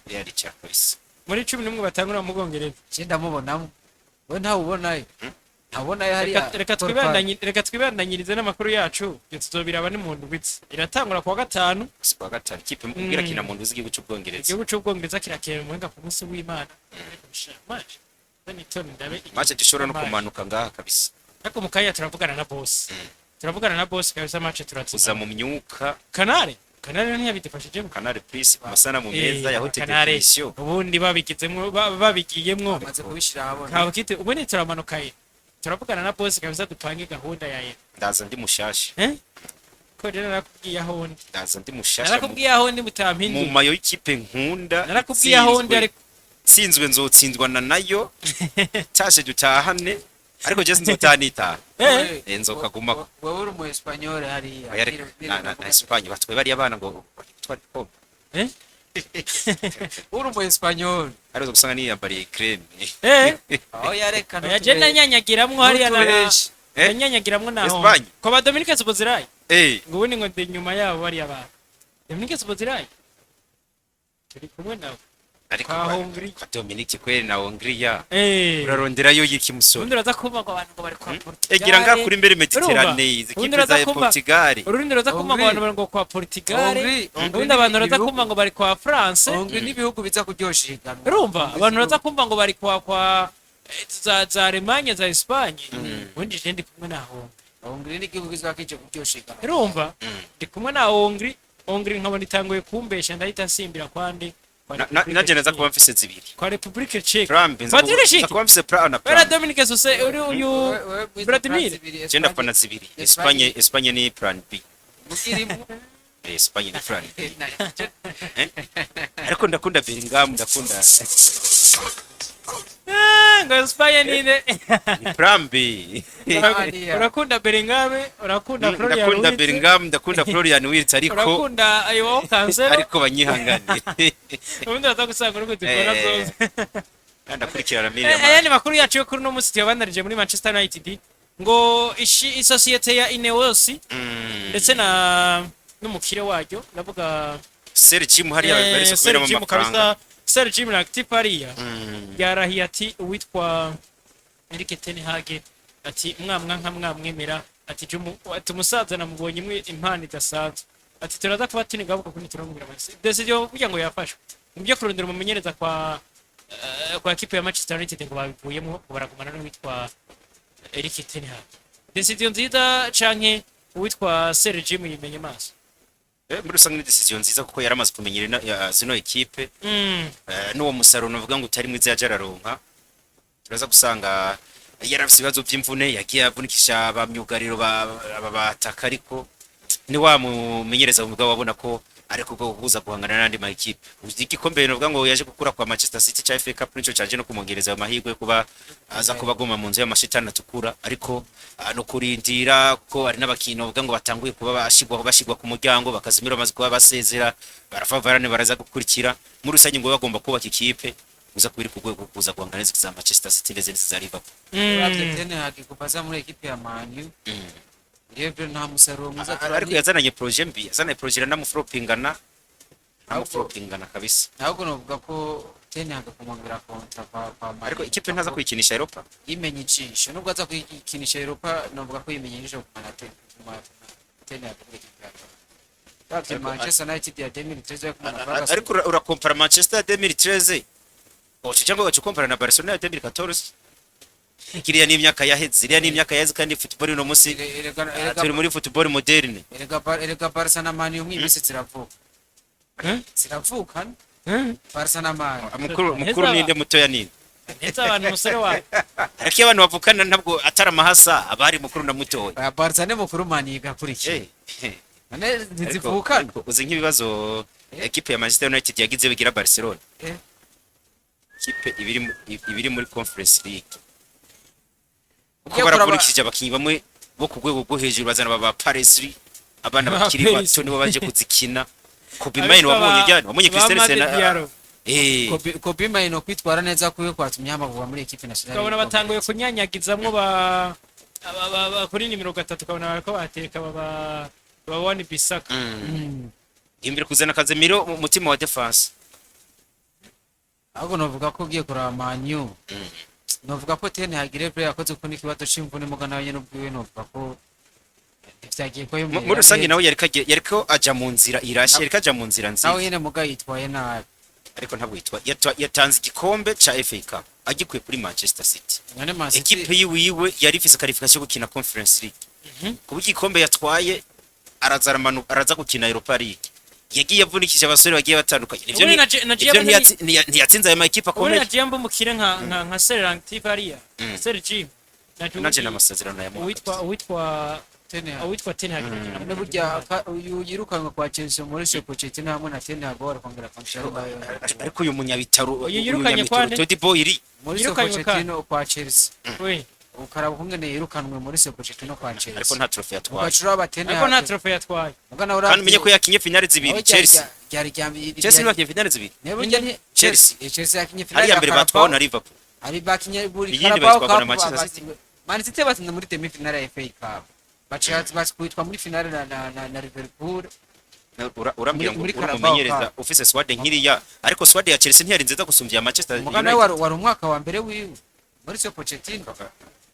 Yaricara kabisa. Muri 11 batangura mu Bwongereza. Je ndamubonamo, we ntawe ubonayo, ntabonayo hariya. Reka Cole Palmer. reka twibandanyirize n'amakuru yacu, ibyo tuzobiraba ni mu ndwi iratangura kuwa gatanu. Si kuwa gatanu ikipe ubwira kina mu ndwi z'igihugu c'Ubwongereza. Igihugu c'Ubwongereza kirakina umuhinga ku munsi w'Imana. Match nitoni ndabe. Match dushobora no kumanuka ngaha kabisa. Ariko mu kanya turavugana na boss, turavugana na boss kabisa, match Uza turatsinda. mu myuka. Canal ntiyabidufashijemo. Canal Plus amasanamu meza ya Hotel Canal. Definition. Ubundi babigizemwo babigiyemwo. Amaze kubishira ahabona. Kabakite ubundi turamanuka ye, turavugana na boss kabisa, dupange gahunda ya ye. Ndaza ndi mushasha. Eh, ko rero narakubwiye aho ndi. Ndaza ndi mushasha Narakubwiye aho ndi mu mutampindura. mayo y'ikipe nkunda. Narakubwiye aho ndi ariko. Tsinzwe nzotsindwa na nayo, tashe dutahane, ariko je sinzotaha nitaha. Nzokagumako. Wowe uri umu Espanyol hariya. Oya, reka, na Espagne batwe bariya bana ngo bari gutwara igikombe. Uri umu Espanyol. Arizo gusanga niyambariye crème. Aho yareka. Oya, je nanyanyagiramwo hariya na Ntutubeshe. nanyanyagiramwo naho Espagne. ko ba Dominique Szoboszlai ngo ubundi ngo ndi inyuma yabo bariya bantu. Dominique Szoboszlai turi kumwe nawe. Ariko Kwa Hongrie. kwa Dominique kweri na Hongria. Eh. Uraronderayo yiki musore? Ubundi uraza kumva ngo abantu ngo bari kwa Portugal. Egira ngaha kuri mbere Mediterane, izi Ubundi kipe uraza za kumva- Portugal. Urundi uraza kumva ngo Hongrie. abantu bari ngo kwa Portugal. Hongrie Ubundi abantu uraza ibihugu- kumva ngo bari kwa France. Hongrie n'ibihugu biza kuryosha ihiganwa. Urumva abantu uraza kumva ngo bari kwa za Allemagne, za Espagne. Ubundi je ndi kumwe na Hongrie. Hongrie n'igihugu kiza kije kuryosha ihiganwa. Urumva ndi kumwe na Hongrie. Hongrie nkabona itanguye kumbesha, ndahita nsimbira kwande kwa Republique Naje naza Czech. kuba mfise zibiri. Kwa Republique Czech. Plan B, nza Patrick nza Schick. kuba mfise plan na Bera plan. Dominique Sose uri uyu Vladimir. Je ndafana zibiri. Espagne ni plan B. Mugirimo. Espagne ni plan B. Ariko ndakunda Bellingham, ndakunda. Ngo Espagne ninde? Ni plan B. Hariya. Urakunda Bellingham, urakunda Florian Ndakunda Wirtz, Bellingham, ndakunda Florian Wirtz, ariko urakunda Joao Cancelo. Ariko banyihanganire. Ubundi uraza gusanga uri kuzikora zose. Ndakurikirana Miriam. Ayandi makuru yacu yo kuri uno munsi tuyabandanije muri Manchester United, ngo isosiyete ya Ineos ndetse na n'umukire waryo, ndavuga Sir Jim hariya bari Sir kuberamo Jim amafaranga. kabisa, Sir Jim Ratcliffe hariya yarahiye ati uwitwa Erik ten Hag, ati mwamwa nka mwamwemera, ati ati umusaza namubonye imwe impano idasanzwe, ati turaza kuba tunigabuka kuri turamubwira amase decision kugira ngo yafashwe mu byo kurondera umumenyereza kwa kipe ya Manchester United, ngo babivuyemo, ngo baragumana n'uwitwa Erik ten Hag. Decision nziza canke uwitwa Sir Jim yimenye maso? Muri rusange ni decision nziza kuko yaramaze kumenyera zino ekipe. N'uwo musaruro navuga ngo utari mwiza yaje araronka, turaza gusanga Yarafise ibibazo by'imvune, yagiye avunikisha ba myugariro aba bataka, ariko ni wa mumenyereza mugabo wabona ko ariko ubwo kuza guhangana n'andi ma equipe. Igikombe novuga ngo yaje gukura kwa Manchester City ca FA Cup nico caje no kumwongereza ayo mahirwe yo kuba aza kuba aguma mu nzu y'amashitani atukura, ariko no kurindira ko hari n'abakinyi bavuga ngo batanguye kuba bashigwa ku muryango, bakazimira bamaze kuba basezera, barafa Varane baraza gukurikira. Muri rusange ngo bagomba kubaka ikipe uza kuba iri ku rwego kuza guhangana n'izi za Manchester City ndetse n'izi za Liverpool. Uravye Ten Hag kuva aza muri ekipe ya Man U, urebye nta musaruro mwiza. Ariko yazananye projet mbi, yazananye projet iranamuflopingana kabisa. Ahubwo novuga ko Ten Hag kumwongera contrat kwa Man U, Ariko ikipe ntaza kuyikinisha Europa. Yimenye ijisho, nubwo aza kuyikinisha Europa, novuga ko yimenye ijisho kumana Ten Hag muri ekipe ya Uravye Manchester United ya 2013 yo kumana Ferguson. Ariko urakompara Manchester ya 2013 oce cyangwa ugaca ukompara na Barcelona ya 2014. Kiriya ni imyaka yaheze, iriya ni imyaka yaheze, kandi football uno munsi turi muri football moderne. Erega Barca na Man U mw'iminsi ziravuka. Ziravukana Barca na Man U. Mukuru mukuru ninde, mutoya ninde? Ndetse abantu umusore wawe. Ariko iyo abantu bavukana ntabwo atari amahasa, aba ari mukuru na mutoya. Oya, Barca ni mukuru, Man U igakurikira. None ntizivukana? Ariko uzi nk'ibibazo ekipe ya Manchester United yagize bigira Barcelona? Ikipe ibiri muri Conference League kuko Ugiye kuraba- baravurikije abakinyi bamwe bo ku rwego rwo hejuru, bazana ba Paris, abana Ba bakiri Paris. bato nibo baje kuzikina. Kobbie Mainoo wamubonye ryari? Wamubonye Christensen? Kobbie Mainoo kwitwara neza kuwe kwatumye hamagurwa muri ekipe nationale. Ukabona batanguye kunyanyagizamwo ba kuri nimero 3, ukabona bariko bateka ba Wan Bissaka. Imbere kuzana Casemiro mu mutima wa defense. Ahubwo novuga ko ugiye kuraba Man U, novuga ko Ten Hag play yakoze ko n'ikibazo c'imvune, muga nawe nyene ubwiwe novuga ko ntivyagiye ko Muri rusange nawe yariko aja mu nzira irashe, yariko aja mu nzira nawe nziza. nyene muga yitwaye nabi. Ariko ntabwo yitwa yatanze igikombe ca FA Cup agikuye kuri Manchester City. None Man City Ekipe yiwiwe yari ifise qualification yo gukina Conference League, kuba igikombe yatwaye araza aramanuka, araza gukina Europa League, yagiye avunikisha abasore bagiye batandukanye. Nivyo Ubundi nagiye nivyo mbona ntiyatsinze ayo makipe Ubundi akomeye. nagiye mba umukire nka Sir Active hariya Sir Jim. Nanje n'amasezerano ya Uwitwa Ten Hag. uwitwa Ten Hag. None burya uyu yirukanwe kwa Chelsea, Mauricio Pochettino, hamwe na Ten Hag barakongera contrat Ariko uyu munyabitaro, Uyu yirukanye kwa nde? Todd Boehly. Mauricio Yirukanywe Pochettino kwa Chelsea. We. Ukaraba ukungene yirukanwe Mauricio Pochettino kwa Ariko Chelsea, nta trophy yatwaye. ugaca uraba Ten Ariko nta Hag trophy yatwaye. muga nawe Kandi umenye ko uravye yakinye finale zibiri aho Chelsea. ryari ryari Chelsea nibakinye finale zibiri. Burya ni Chelsea. Chelsea yakinye finale Hariya mbere ya batwawe Carabao. na Liverpool. Ari bakinye buri Iyindi Carabao bayitwarwa na Cup. Manchester City. Man City batsinze muri demi finale ya FA Cup, baciye bakubitwa muri finale na Liverpool. Urambwira ngo Muri uri Carabao umumenyereza Cup. ufise squad nkiriya, ariko squad ya Chelsea ntiyari nziza gusumbya iya Manchester Muga nawe United. wari umwaka wa mbere wiwe Mauricio Pochettino,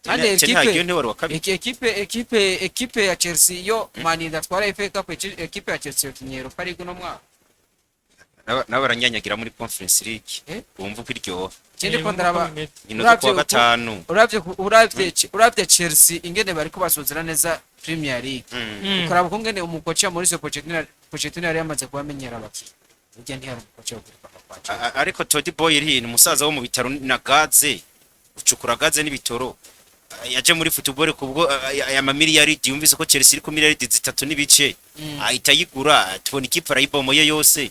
kandi Ten Hag ekipe ntiwari wa kabiri. Ekipe ya Chelsea yo Man idatwara FA Cup, ekipe ya Chelsea yokinye Europa League no mwaka. Nabo baranyanyagira muri Conference League. Wumva uko iryoha. Ikindi ko ndaraba Inkino zo kuwa gatanu. Uravye Chelsea ingene bariko basozera neza Premier League, ukaraba ukungene umukoca Mauricio Pochettino yari yamaze kubamenyera abakinyi, burya ntiyari umukoca wo kwirukana kwa Chelsea. Ariko Todd Boehly ni umusaza wo mu bitaro na gaze, ucukura gaze n'ibitoro. Yaje muri football kubwo aya mamiliyaridi, yumvise ko Chelsea iri ku miliyaridi 3.5, ahita ayigura, tubona ikipe arayibomoye yose.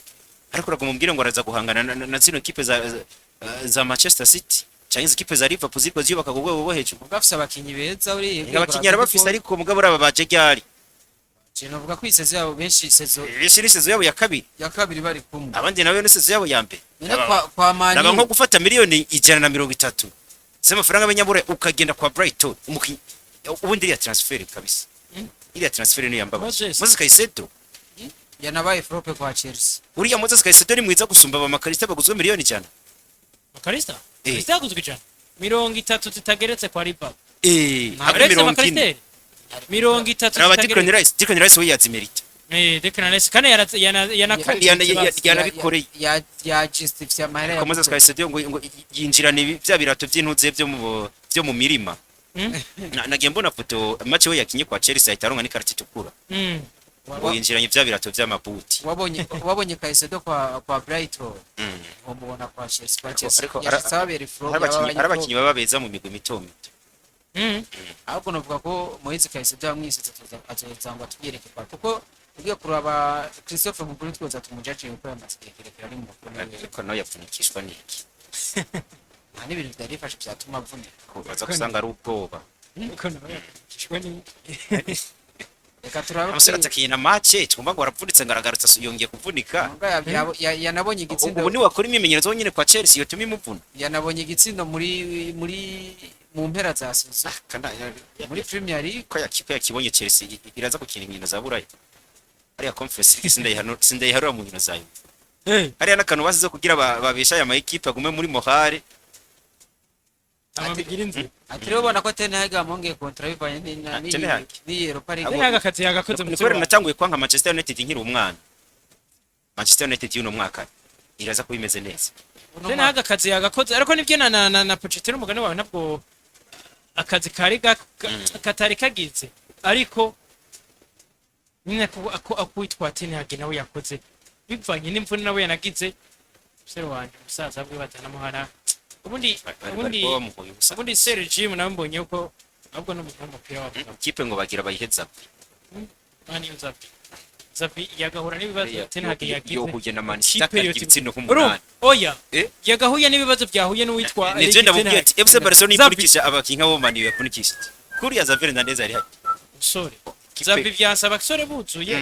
Ariko uraguma umbwire ngo araza guhangana na zino kipe za Manchester City cyangwa izi kipe za Liverpool ziriko ziyubaka ku rwego rwo hejuru? Muga afise abakinyi beza uriye. Abakinyi arabafise, ariko mugabo uraba baje ryari? Je novuga ko isezo yabo benshi isezo Iyi ni sezo yabo ya kabiri. Ya kabiri bari kumwe. Abandi nawe ni sezo yabo ya mbere. None kwa Man Naba U nko gufata miliyoni 130 z'amafaranga y'abanyaburayi ukagenda kwa Brighton, umukinyi ubundi iriya transfer kabisa, iriya transfer niyo yambabaje. Moses. Moses Caicedo yanabaye flop kwa Chelsea. Uriya Moses Caicedo ni mwiza gusumba aba Mac Allister baguzwe miliyoni 100. Mac Allister? Eh. Mac Allister yaguzwe 130 zitageretse kwa Liverpool. Habe Uretse 40. Mac Allister 30 Raba zitageretse. Declan Rice, Declan Rice we yazimerita. Declan Rice kandi Kandi yanabikoreye. Ya justify amahera. Ariko Moses Caicedo ngo yinjirana ibi bya birato by'intuze byo mu mirima. Nagiye mbona foto match we yakinye kwa Chelsea, ahita aronka n'ikarita itukura. Ngo yinjiranye bya birato by'amabuti. Wabonye Caicedo kwa Brighton, wamubona kwa Chelsea Ariko yashitse ababera flop. Hari abakinyi baba beza mu migwi mito mito. Ahubwo novuga ko Moise Caicedo yamwisitse, azoza ngo atubwereke kwa, kuko ugiye kuraba Christophe Mukuru twoza tumujaje kuko yamaze igihe kirekire ari mu mukuru. Ariko nawe yavunikishwa n'iki? Nta n'ibintu byari bifashe byatuma avunika. Baza gusanga ari ubwoba. Ariko nawe yavunikishwa n'iki? Reka turabe. Amusore atakina match, twumva ngo aravunitse, ngo aragarutse, yongeye kuvunika. Muga yanabonye igitsindo. Ubu niwakora imyimenyerezo wonyine kwa Chelsea yotuma imuvuna. Yanabonye igitsindo muri mu mpera za saison muri Premier League. Ko yakibonye, Chelsea iraza gukina inkino za Buraya, hariya Conference League sindayiharura mu nkino zayo. Hariya n'akantu basize kugira babesha aya ma equipe agume muri morale. Ama bigira inzira. Ati rero ubona ko Ten Hag yamwongeye contrat bivanye Ten Hag. n'iyi Europa League. Ten Hag akazi yagakoze mu Ni kubera natanguye kwanka Manchester United nkiri umwana. Manchester United y'uno mwaka iraza kuba imeze neza. Uno Ten mwaka. Hag akazi yagakoze, ariko nibyo na Pochettino, umugani wawe, ntabwo akazi kari katari kagize, ariko nyine ko akwitwa Ten Hag nawe yakoze bivanye n'imvune nawe yanagize, umusore wanje umusaza bwe batanamuhana ubundi. Bari Ubundi kuba bamuhoye ubusa. Ubundi Sir Jim nawe mbonye ko ahubwo n'umuntu w'umupira w'amaguru. Ikipe ngo bagira bayiheza. Mani Xavi, Xavi yagahura n'ibibazo Ten Hag yagize. Yohuye na Man City Kipe akarya yose ibitsindo urumva nk'umunani. Oya. Eh? Yagahuye n'ibibazo byahuye n'uwitwa Nivyo Eric Ten ndamubwiye Hag. ati FC Barcelona Xavi. ikurikije abakinyi nk'abo Man U yavunikishije, kuriya Xavi Hernandez ari hari. Musore Xavi byansaba abasore buzuye.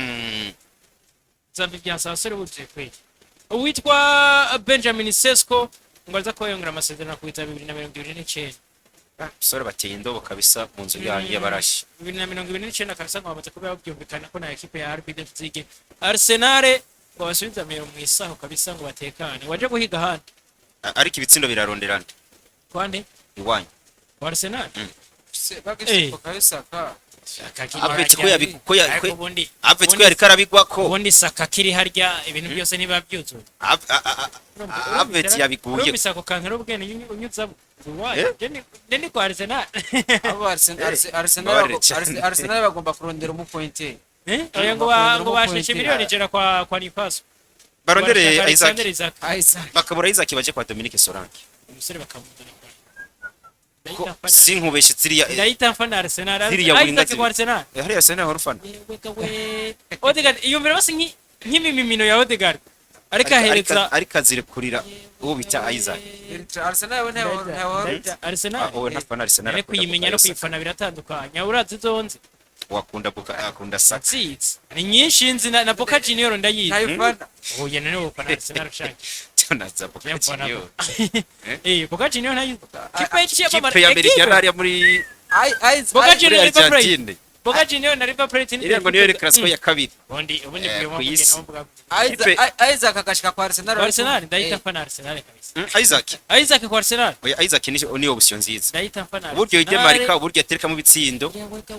Xavi byansaba abasore buzuye kweli. Uwitwa Benjamin Sesko ngo aza kuba yongera amasezerano kugeza 2029. Musore bateye indobo kabisa mu nzu yanyu y'abarashi. 2029 kabisa, ngo bamaze kuba babyumvikana ko na ekipe ya RB Leipzig. Arsenal ngo basubize amero mu isaho kabisa, ngo batekane waje guhiga ahandi. Ariko ibitsindo biraronderana. Kwande? Iwanyu. Wa Arsenal. Bagise Bukayo Saka. Havertz ko yabi ko ya Ariko ubundi Havertz ko yariko arabigwa ko ubundi Saka kiri harya, ibintu byose niba byuzuye. Havertz yabiguye. Urumvise ako kantu rero, ubwene unyuzamo Eh? je ni kwa Arsenal. Abo Arsenal Mbabarire cyane. Arsenal bagomba kurondera umupointe. Eh, oya, ngo basheshe miliyoni 100 kwa Newcastle. Barondere Barashaka Isaac. Alexander Isaac. Isaac. Bakabura Isaac, baje kwa Dominique Solanke. Umusore bakamuzana kwa Ko Ndahita mfana- sinkubeshe ziriya ndahita mfana Arsenal. Ziriya winga Isaac kwa Arsenal. Hariya Arsenal hora ufana. Yewe we, Odegaard iyumvira basi nk'imimino ya Odegaard ariko ahereza Ariko azirekurira uwo bita Isaac. Arsenal we ntawe. Ndahita Arsenal. Wowe ntafana Arsenal. Ariko Akunda kuyimenya no Bukayo Saka. kuyifana biratandukanye, urazi zonze. Wakunda Buka, akunda Saka. Nzizi ni nyinshi nzi na Boca Junior ndayizi. Ntayifana. Oya, none ufana Arsenal ushaka Tunaza Boca Nyafana. Junior. Eh, Boca Junior ntayizi, kipe yaciye Kipe ya mbere yari hariya muri Boca muri Junior, River Plate. Argentine. Boca Junior na River Plate ni Iriya ngo niyo yari Clasico ya kabiri. Ubundi bwe ku isi. mvuga Isaac agashika kwa Arsenal. Arsenal, ndahita mfana Arsenal kabisa. Isaac. Isaac kwa Arsenal. Oya, Isaac ni option nziza. Ndahita mfana Uburyo Arsenal. yidemarika, uburyo aterekamo ibitsindo,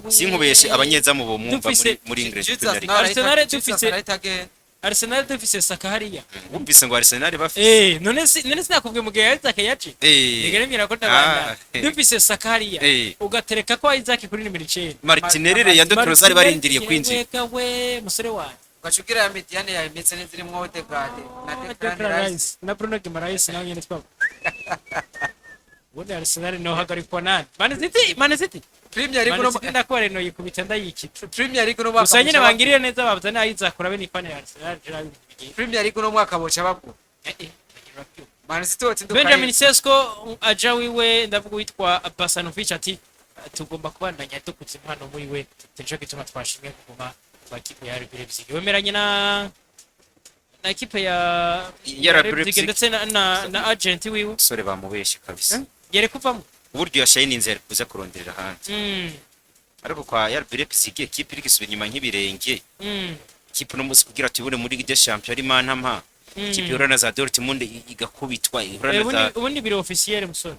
sinkubeshe, abanyezamu bomwumva muri English Premier League. Arsenal dufise Saka hariya. Wumvise ngo Arsenal bafise Eh, none sinakubwiye mu gihe Isaac yaje nigere ko ndabanda dufise Saka hariya, ugatereka ko Isaac kuri nimero 9. Martinelli, Leandro Trossard barindiriye kwinjira. Yeweka we, musore wanjye. Ugacugira ya médiane yawe imeze neza, irimo Odegaard na Declan Declan Rice. Rice na Bruno Guimaraes nawe nyene twavuga. Ubundi Arsenal no hagarikwa nani? Man City, Man City. Premier League Man no City ndakora no yikubita ndayikita. Premier League no mwaka Gusa nyine boca bangirire neza babazane Isaac, urabe ni fan ya Arsenal jira bigiye. Premier League no mwaka boca bagwa. Eh eh, bagira byo. Man City watsinda. Benjamin Sesko aja wiwe, ndavuga witwa Basanovic, ati tugomba kubandanya dukuza impano muri we, nico gituma twashimye kuguma kwa kipe ya RB Leipzig. Wemeranye na ekipe ya Ya RB Leipzig Leipzig. ndetse na agent wiwe? Umusore bamubeshe kabisa. Yere kuvamo. Uburyo yashayininze yari kuza kuronderera ahandi. Ariko kwa RB Leipzig, ekipe iri gusubira inyuma nk'ibirenge. Ikipe uno munsi kugira tubone muri Ligue des Champions ari mantampa. Ikipe ihura na za Dortmund igakubitwa, ihura Eh, na ubundi za ubundi biri officiel, musore.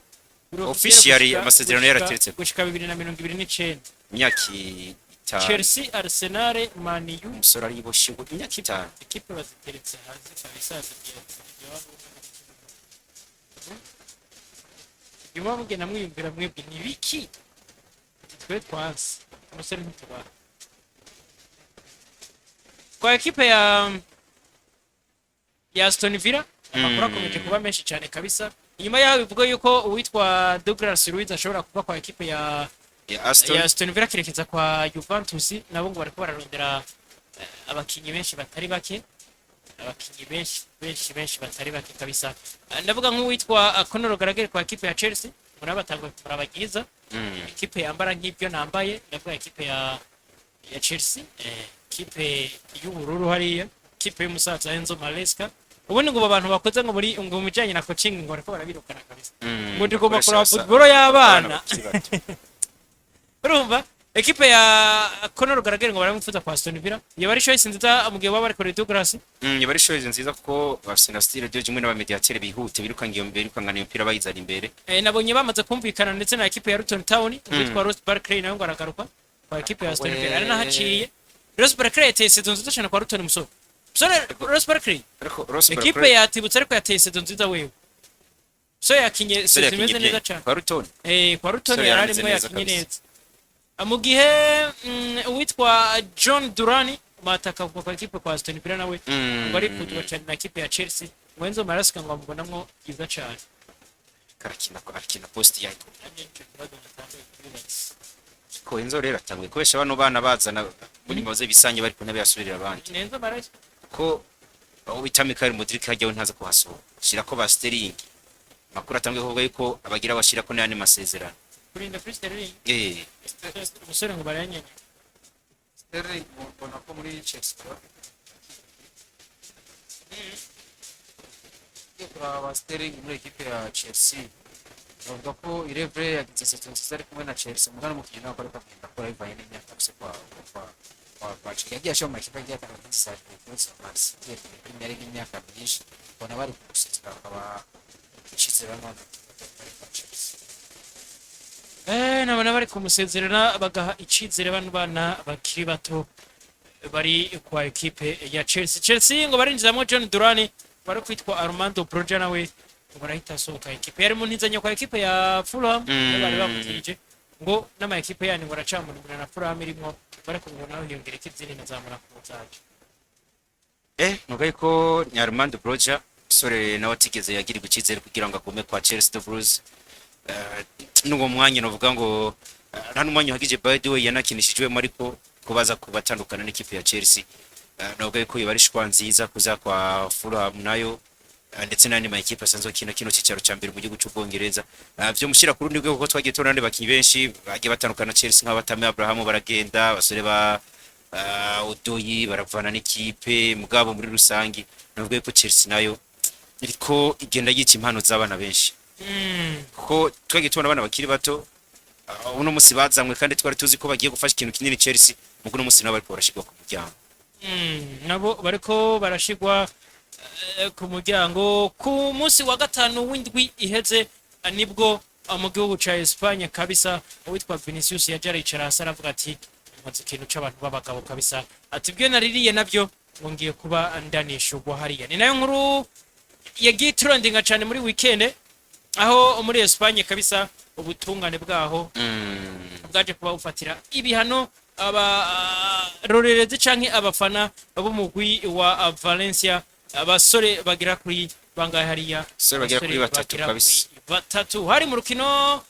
Biri Official, amasezerano yarateretse. Gushika 2029. Imyaka 5. Chelsea, Arsenal, Man U. Umusore ariboshe ngo imyaka 5. Ekipe baziteretse hanze kabisa, zigiye nyuma mugenda mwiyumvira mwebwe ni biki. Twe twanse umusore ntitubaha kwa ekipe ya Aston Villa. Amakuru akomeje kuba menshi cyane kabisa inyuma yaho bivuga yuko uwitwa Douglas Luiz ashobora kuba kwa ekipe ya Ya Aston. Ya Aston Villa kerekeza kwa Juventus, nabo ngo bariko bararondera abakinyi benshi batari bake, abakinyi benshi benshi benshi batari bake kabisa. Ndavuga nk'uwitwa Conor Gallagher kwa ekipe ya Chelsea, murabatangwe murabagiza ekipe yambara nk'ibyo nambaye, ndavuga ekipe ya Chelsea, ekipe y'ubururu hariya, ekipe y'umusaza Enzo Maresca. Ubundi ngo abantu bakoze ngo muri ngo mu bijanye na coaching ngo bariko barabirukana kabisa, ngo tugomba bakoresha kuraba football y'abana. Bakiri bato. Urumva ekipe ya Conor Gallagher ngo baramwifuza kwa Aston Villa, yaba ari choice nziza mu gihe baba bari kuri Douglas. Yaba ari choice nziza kuko bafise na style ryo jimwe n'abamediatere bihute birukanga iyo birukangana imipira bayizana imbere. Nabonye bamaze kumvikana ndetse na ekipe ya Luton Town, witwa Ross Barkley nawe ngo aragaruka kwa ekipe ya Aston Villa, ari nahaciye. Ross Barkley yateye saison nziza cyane kwa Luton, musore musore Ross Barkley. Ariko Ross Ekipe Barkley yatibutse ariko yateye saison nziza wewe, so yakinye Sore saison yakinye imeze neza bien. cyane. Kwa Luton. Kwa Luton Sore yari yarameze arimo neza yakinye kabisa. neza. Mu gihe uwitwa John Durani mataka kwa ekipe kwa Aston Villa nawe ngo arifuzwa cyane na ekipe ya Chelsea, ngo Enzo Maresca ngo amubonamwo byiza cyane. Arakina post ya Nanjye nicyo kibazo natangiye kwibaza. Ko Enzo rero atanguye kubesha bano bana bazana muri maze bisange bari ku ntebe yasubirira abandi. Ni Enzo Maresca. Ko aho bita Michael Mudrik hajyaho ntaza kuhasohoka, shira ko ba Sterling, makuru atanguye kuvuga yuko abagira bashira ko n'ayandi masezerano. Kurinda kuri Sterling. Umusore ngo barayanyanya. Sterling mbona ko muri Chelsea ugiye kuraba Sterling muri ekipe ya Chelsea, bavuga ko Irevre yagize saison nziza ari kumwe na Chelsea, mugana umukinnyi nawe ariko agenda akora bivanye n'imyaka afise kwa Chelsea. Yagiye ashira mu makipe agiye atandukanye za Liverpool, za Man City, yagiye Premier League imyaka myinshi, ubona bari kumusezera bakaba icyizere bamwe bari kwa Chelsea. Nabona bari kumusezerera bagaha icizere bano bana bakiri bato bari kwa ekipe ya Chelsea. Chelsea ngo barinjizamo John Duran bari kwitwa Armando Broja, nawe ngo arahita asohoka ekipe yari mu ntizanyo kwa ekipe ya Fulham. Bari bamutirije ngo n'ama ekipe yanyu ngo aracamunimira na Fulham irimo bari kumwe nawe hiyongera ikizini na za Monaco zaje. Nuko yuko ni Armando Broja, umusore nawe atigeze yagirirwa icyizere kugira ngo agume kwa Chelsea the Blues. N'uwo mwanya novuga ngo nta n'umwanya uhagije, by the way yanakinishijwemo, ariko kubaza kubatandukana n'ikipe ya Chelsea, novuga yuko yoba ari shwa nziza kuza kwa Fulham nayo, ndetse n'andi ma ekipe asanzwe akina kino cyicaro cya mbere mu gihugu cy'Ubwongereza. Vyo mushyira ku rundi rwego kuko twagiye tubona abandi bakinyi benshi bagiye batandukana na Chelsea nk'aba Tammy Abraham baragenda, abasore ba Odoyi baravana n'ikipe, mugabo muri rusangi navuga yuko Chelsea nayo iriko igenda yica impano z'abana benshi kuko twagiye tubona abana bakiri bato uno musi bazanywe kandi twari tuzi ko bagiye gufasha ikintu kinini Chelsea, mugo uno musi nabo bariko barashirwa ku muryango. Nabo bariko barashigwa ku muryango. Ku munsi wa gatanu w'indwi iheze, nibwo mu gihugu ca Espagne kabisa uwitwa Vinicius yaje aricara hasi aravuga ati nkoze ikintu c'abantu b'abagabo kabisa, ati ibyo naririye nabyo ngo ngiye kuba ndanishurwa hariya. Ni nayo nkuru yagiye itrendinga cane muri weekend, aho muri Espagne kabisa ubutungane bwaho bwaje kuba bufatira ibihano abarorerezi canke abafana b'umugwi wa Valencia, abasore bagera kuri bangahe hariya? Abasore bagera kuri batatu bagera kabisa. kuri batatu hari mu rukino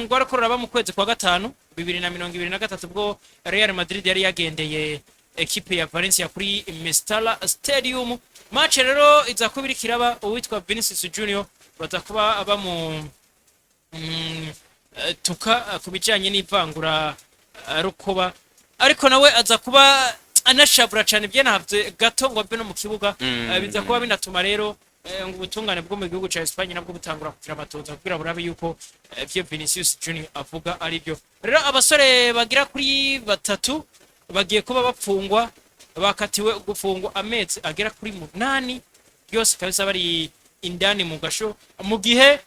rwariko ruraba mu kwezi kwa gatanu 2023, ubwo Real Madrid yari yagendeye ekipe ya Valencia kuri Mestalla Stadium. Match rero iza kuba iriko iraba, uwitwa Vinicius Junior baza kuba bamu tuka ku bijanye n'ivangura rukoba, ariko nawe aza kuba anashavura cyane byenahavye gato ngo ave no mu kibuga. Biza kuba binatuma rero ngo ubutungane bwo mu gihugu ca Espagne nabwo butangura kugira amatoza kugira burabe yuko ivyo Vinicius Junior avuga ari byo. Rero abasore bagira kuri batatu bagiye kuba bapfungwa, bakatiwe gufungwa amezi agera kuri 8 yose kabisa bari indani mu gasho, mu gihe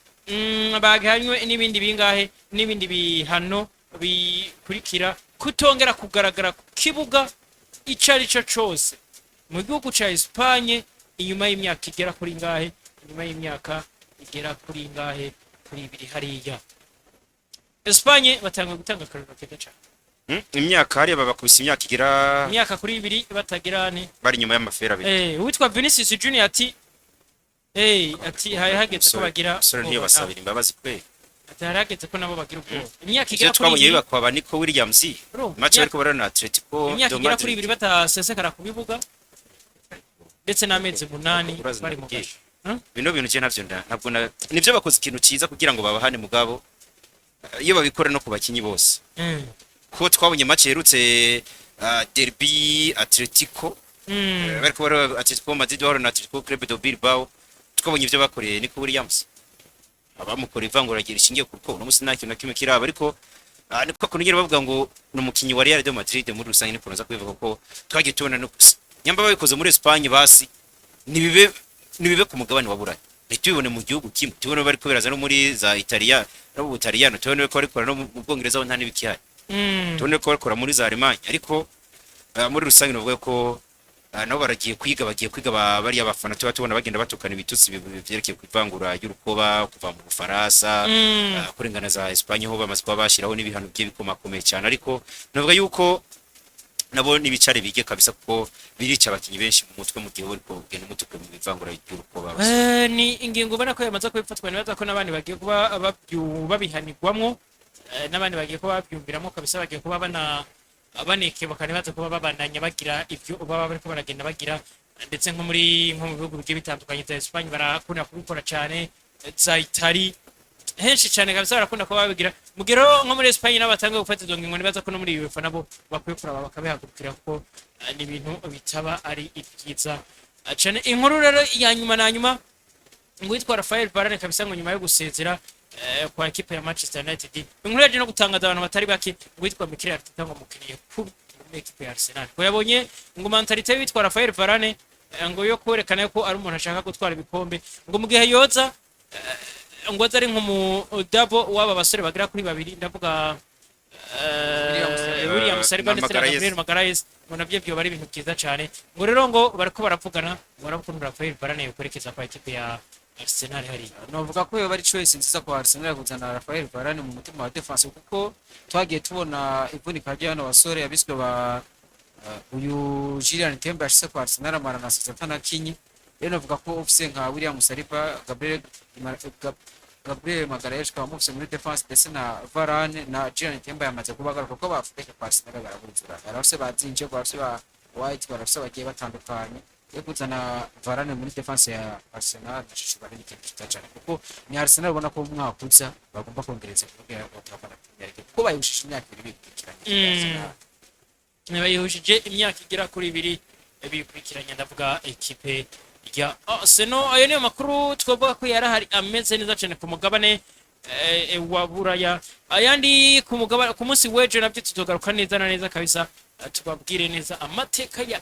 bagihanywe n'ibindi bingahe n'ibindi bihano bikurikira kutongera kugaragara ku kibuga ico ari cyo cose mu gihugu ca Espagne inyuma y'imyaka igera kuri ngahe, inyuma y'imyaka igera kuri ngahe, kuri ibiri hariya. Espagne batanguye gutanga akarorero keza cane. Imyaka hariya babakubise imyaka igera Imyaka kuri ibiri batagira ne bari inyuma y'amafera abiri. Uwitwa Vinicius Junior ati ati hari hageze ko bagira Umusore ubwoba ntiyobasabira imbabazi kweli. Ati harageze ko nabo bagira ubwoba, imyaka Ivyo igera kuri twabonye ibiri. biba kwa ba Nico Williams, Urumva, match bariko barana na Atletico imyaka de igera kuri Madrid. 2 batasesekara ku bibuga, ndetse n'amezi 8 Urazi bari mu ndakubwiye. gasho. Huh? Bino bintu je ntavyo ntabwo nivyo bakoze ikintu ciza kugira ngo babahane, mugabo iyo babikora no ku bakinyi bose, ko twabonye match yerutse, derby Atletico, bariko bara Atletico Madrid bahura na Atletico Club de Bilbao, twabonye ivyo bakoreye Nico Williams, abamukora ivangura rishingiye kuko uno musi nta kintu na kimwe kiraba. Ariko niko kuntu nyine bavuga ngo ni umukinyi wa Real de Madrid muri rusange, niko naza kubivuga ko twagiye tubona no nyamba babikoze muri Espagne, basi nibibe ku mugabane wa Burayi, ntitubibone mu gihugu kimwe, tubone bari kuberaza no muri za Italia no mu Butaliyano, tubone ko barikora no mu Bwongereza aho nta n'ibikihari, tubone ko bakora muri za Allemagne. Ariko muri rusange navuga ko nabo baragiye kwiga, bagiye kwiga bariya bafana tuba tubona bagenda batukana ibitutsi vyerekeye ku ivangura ry'urukoba kuva mu Bufaransa, kurengana za Espagne, ho bamaze kuba bashyiraho n'ibihano bigiye bikomakomeye cyane. Ariko navuga yuko nabo n'ibicare bige kabisa, kuko birica abakinyi benshi mu mutwe mu gihe uriko ugenda umutuke mu ivangura ry'urukoba. Ni ingingo ubona ko yamaze kubifatwa, nibaza ko n'abandi bagiye kuba babihanirwamwo, n'abandi bagiye kuba babyumviramo kabisa, bagiye kuba bana banekebuka, ntibaze kuba babandanya bagira ibyo baba bariko baragenda bagira. Ndetse nko mu bihugu bigiye bitandukanye, za Espagne barakunda kubikora cyane, za Italy, henshi cyane kabisa barakunda kuba babigira. Mu gihe rero nko muri Espagne nabo batangiye gufata izo ngingo, nibaza ko no muri UEFA nabo bakwiye kuraba bakabihagurukira, kuko ni ibintu bitaba ari ibyiza cyane. Inkuru rero ya nyuma na nyuma, ngo witwa Rafael Varane kabisa, ngo nyuma yo gusezera kwa ekipe ya Manchester United, inkuru yaje no gutangaza abantu batari bake, ngo witwa Mikel Arteta ngo mukiniye kubi muri ekipe ya Arsenal, ngo yabonye ngo mentalité witwa Rafael Varane, ngo yo kwerekana ko ari umuntu ashaka gutwara ibikombe, ngo mu gihe yoza ngo aze ari nk'umudabo w'aba basore bagera kuri babiri, ndavuga William Saliba. William Saliba Na ndetse na Magalhaes. Gabriel Magalhaes, ngo nabyo byoba ari ibintu byiza cyane. Ngo rero ngo bariko baravugana, ngo barabukunda Rafael Varane yokerekeza kwa ekipe ya Arsenal hariya. Novuga ko yoba ari choice nziza kwa Arsenal kuzana Rafael Varane mu mutima wa defense, kuko twagiye tubona ivunika ry'abano basore abiswe ba uyu Julian Timber yashyize kwa Arsenal amara na saison atanakinye. Rero novuga ko ufise nka William Saliba, Gabriel Magalhaes ukaba mufise muri defense, ndetse na Varane na Julian Timber yamaze kuba agaruka, kuko bafurika kwa Arsenal barabuzura, barafise ba Zinchenko, barafise ba White, barafise bagiye batandukanye. Yo kuzana Varane muri defense ya Arsenal nashishura ari ikintu cyiza cyane, kuko ni Arsenal ubona ko mu mwaka uza bagomba kongereza kugira ngo batahukana Premier League, kuko bayihushije imyaka 2 bikurikiranye. Arsenal. Bayihushije imyaka igera kuri 2 bikurikiranye, ndavuga ekipe ya Arsenal. Ayo niyo makuru twavuga ko yarahari ameze neza cyane ku mugabane wa Buraya. Ayandi ku mugabane ku munsi w'ejo nabyo tuzogaruka neza na neza kabisa, tubabwire neza amateka ya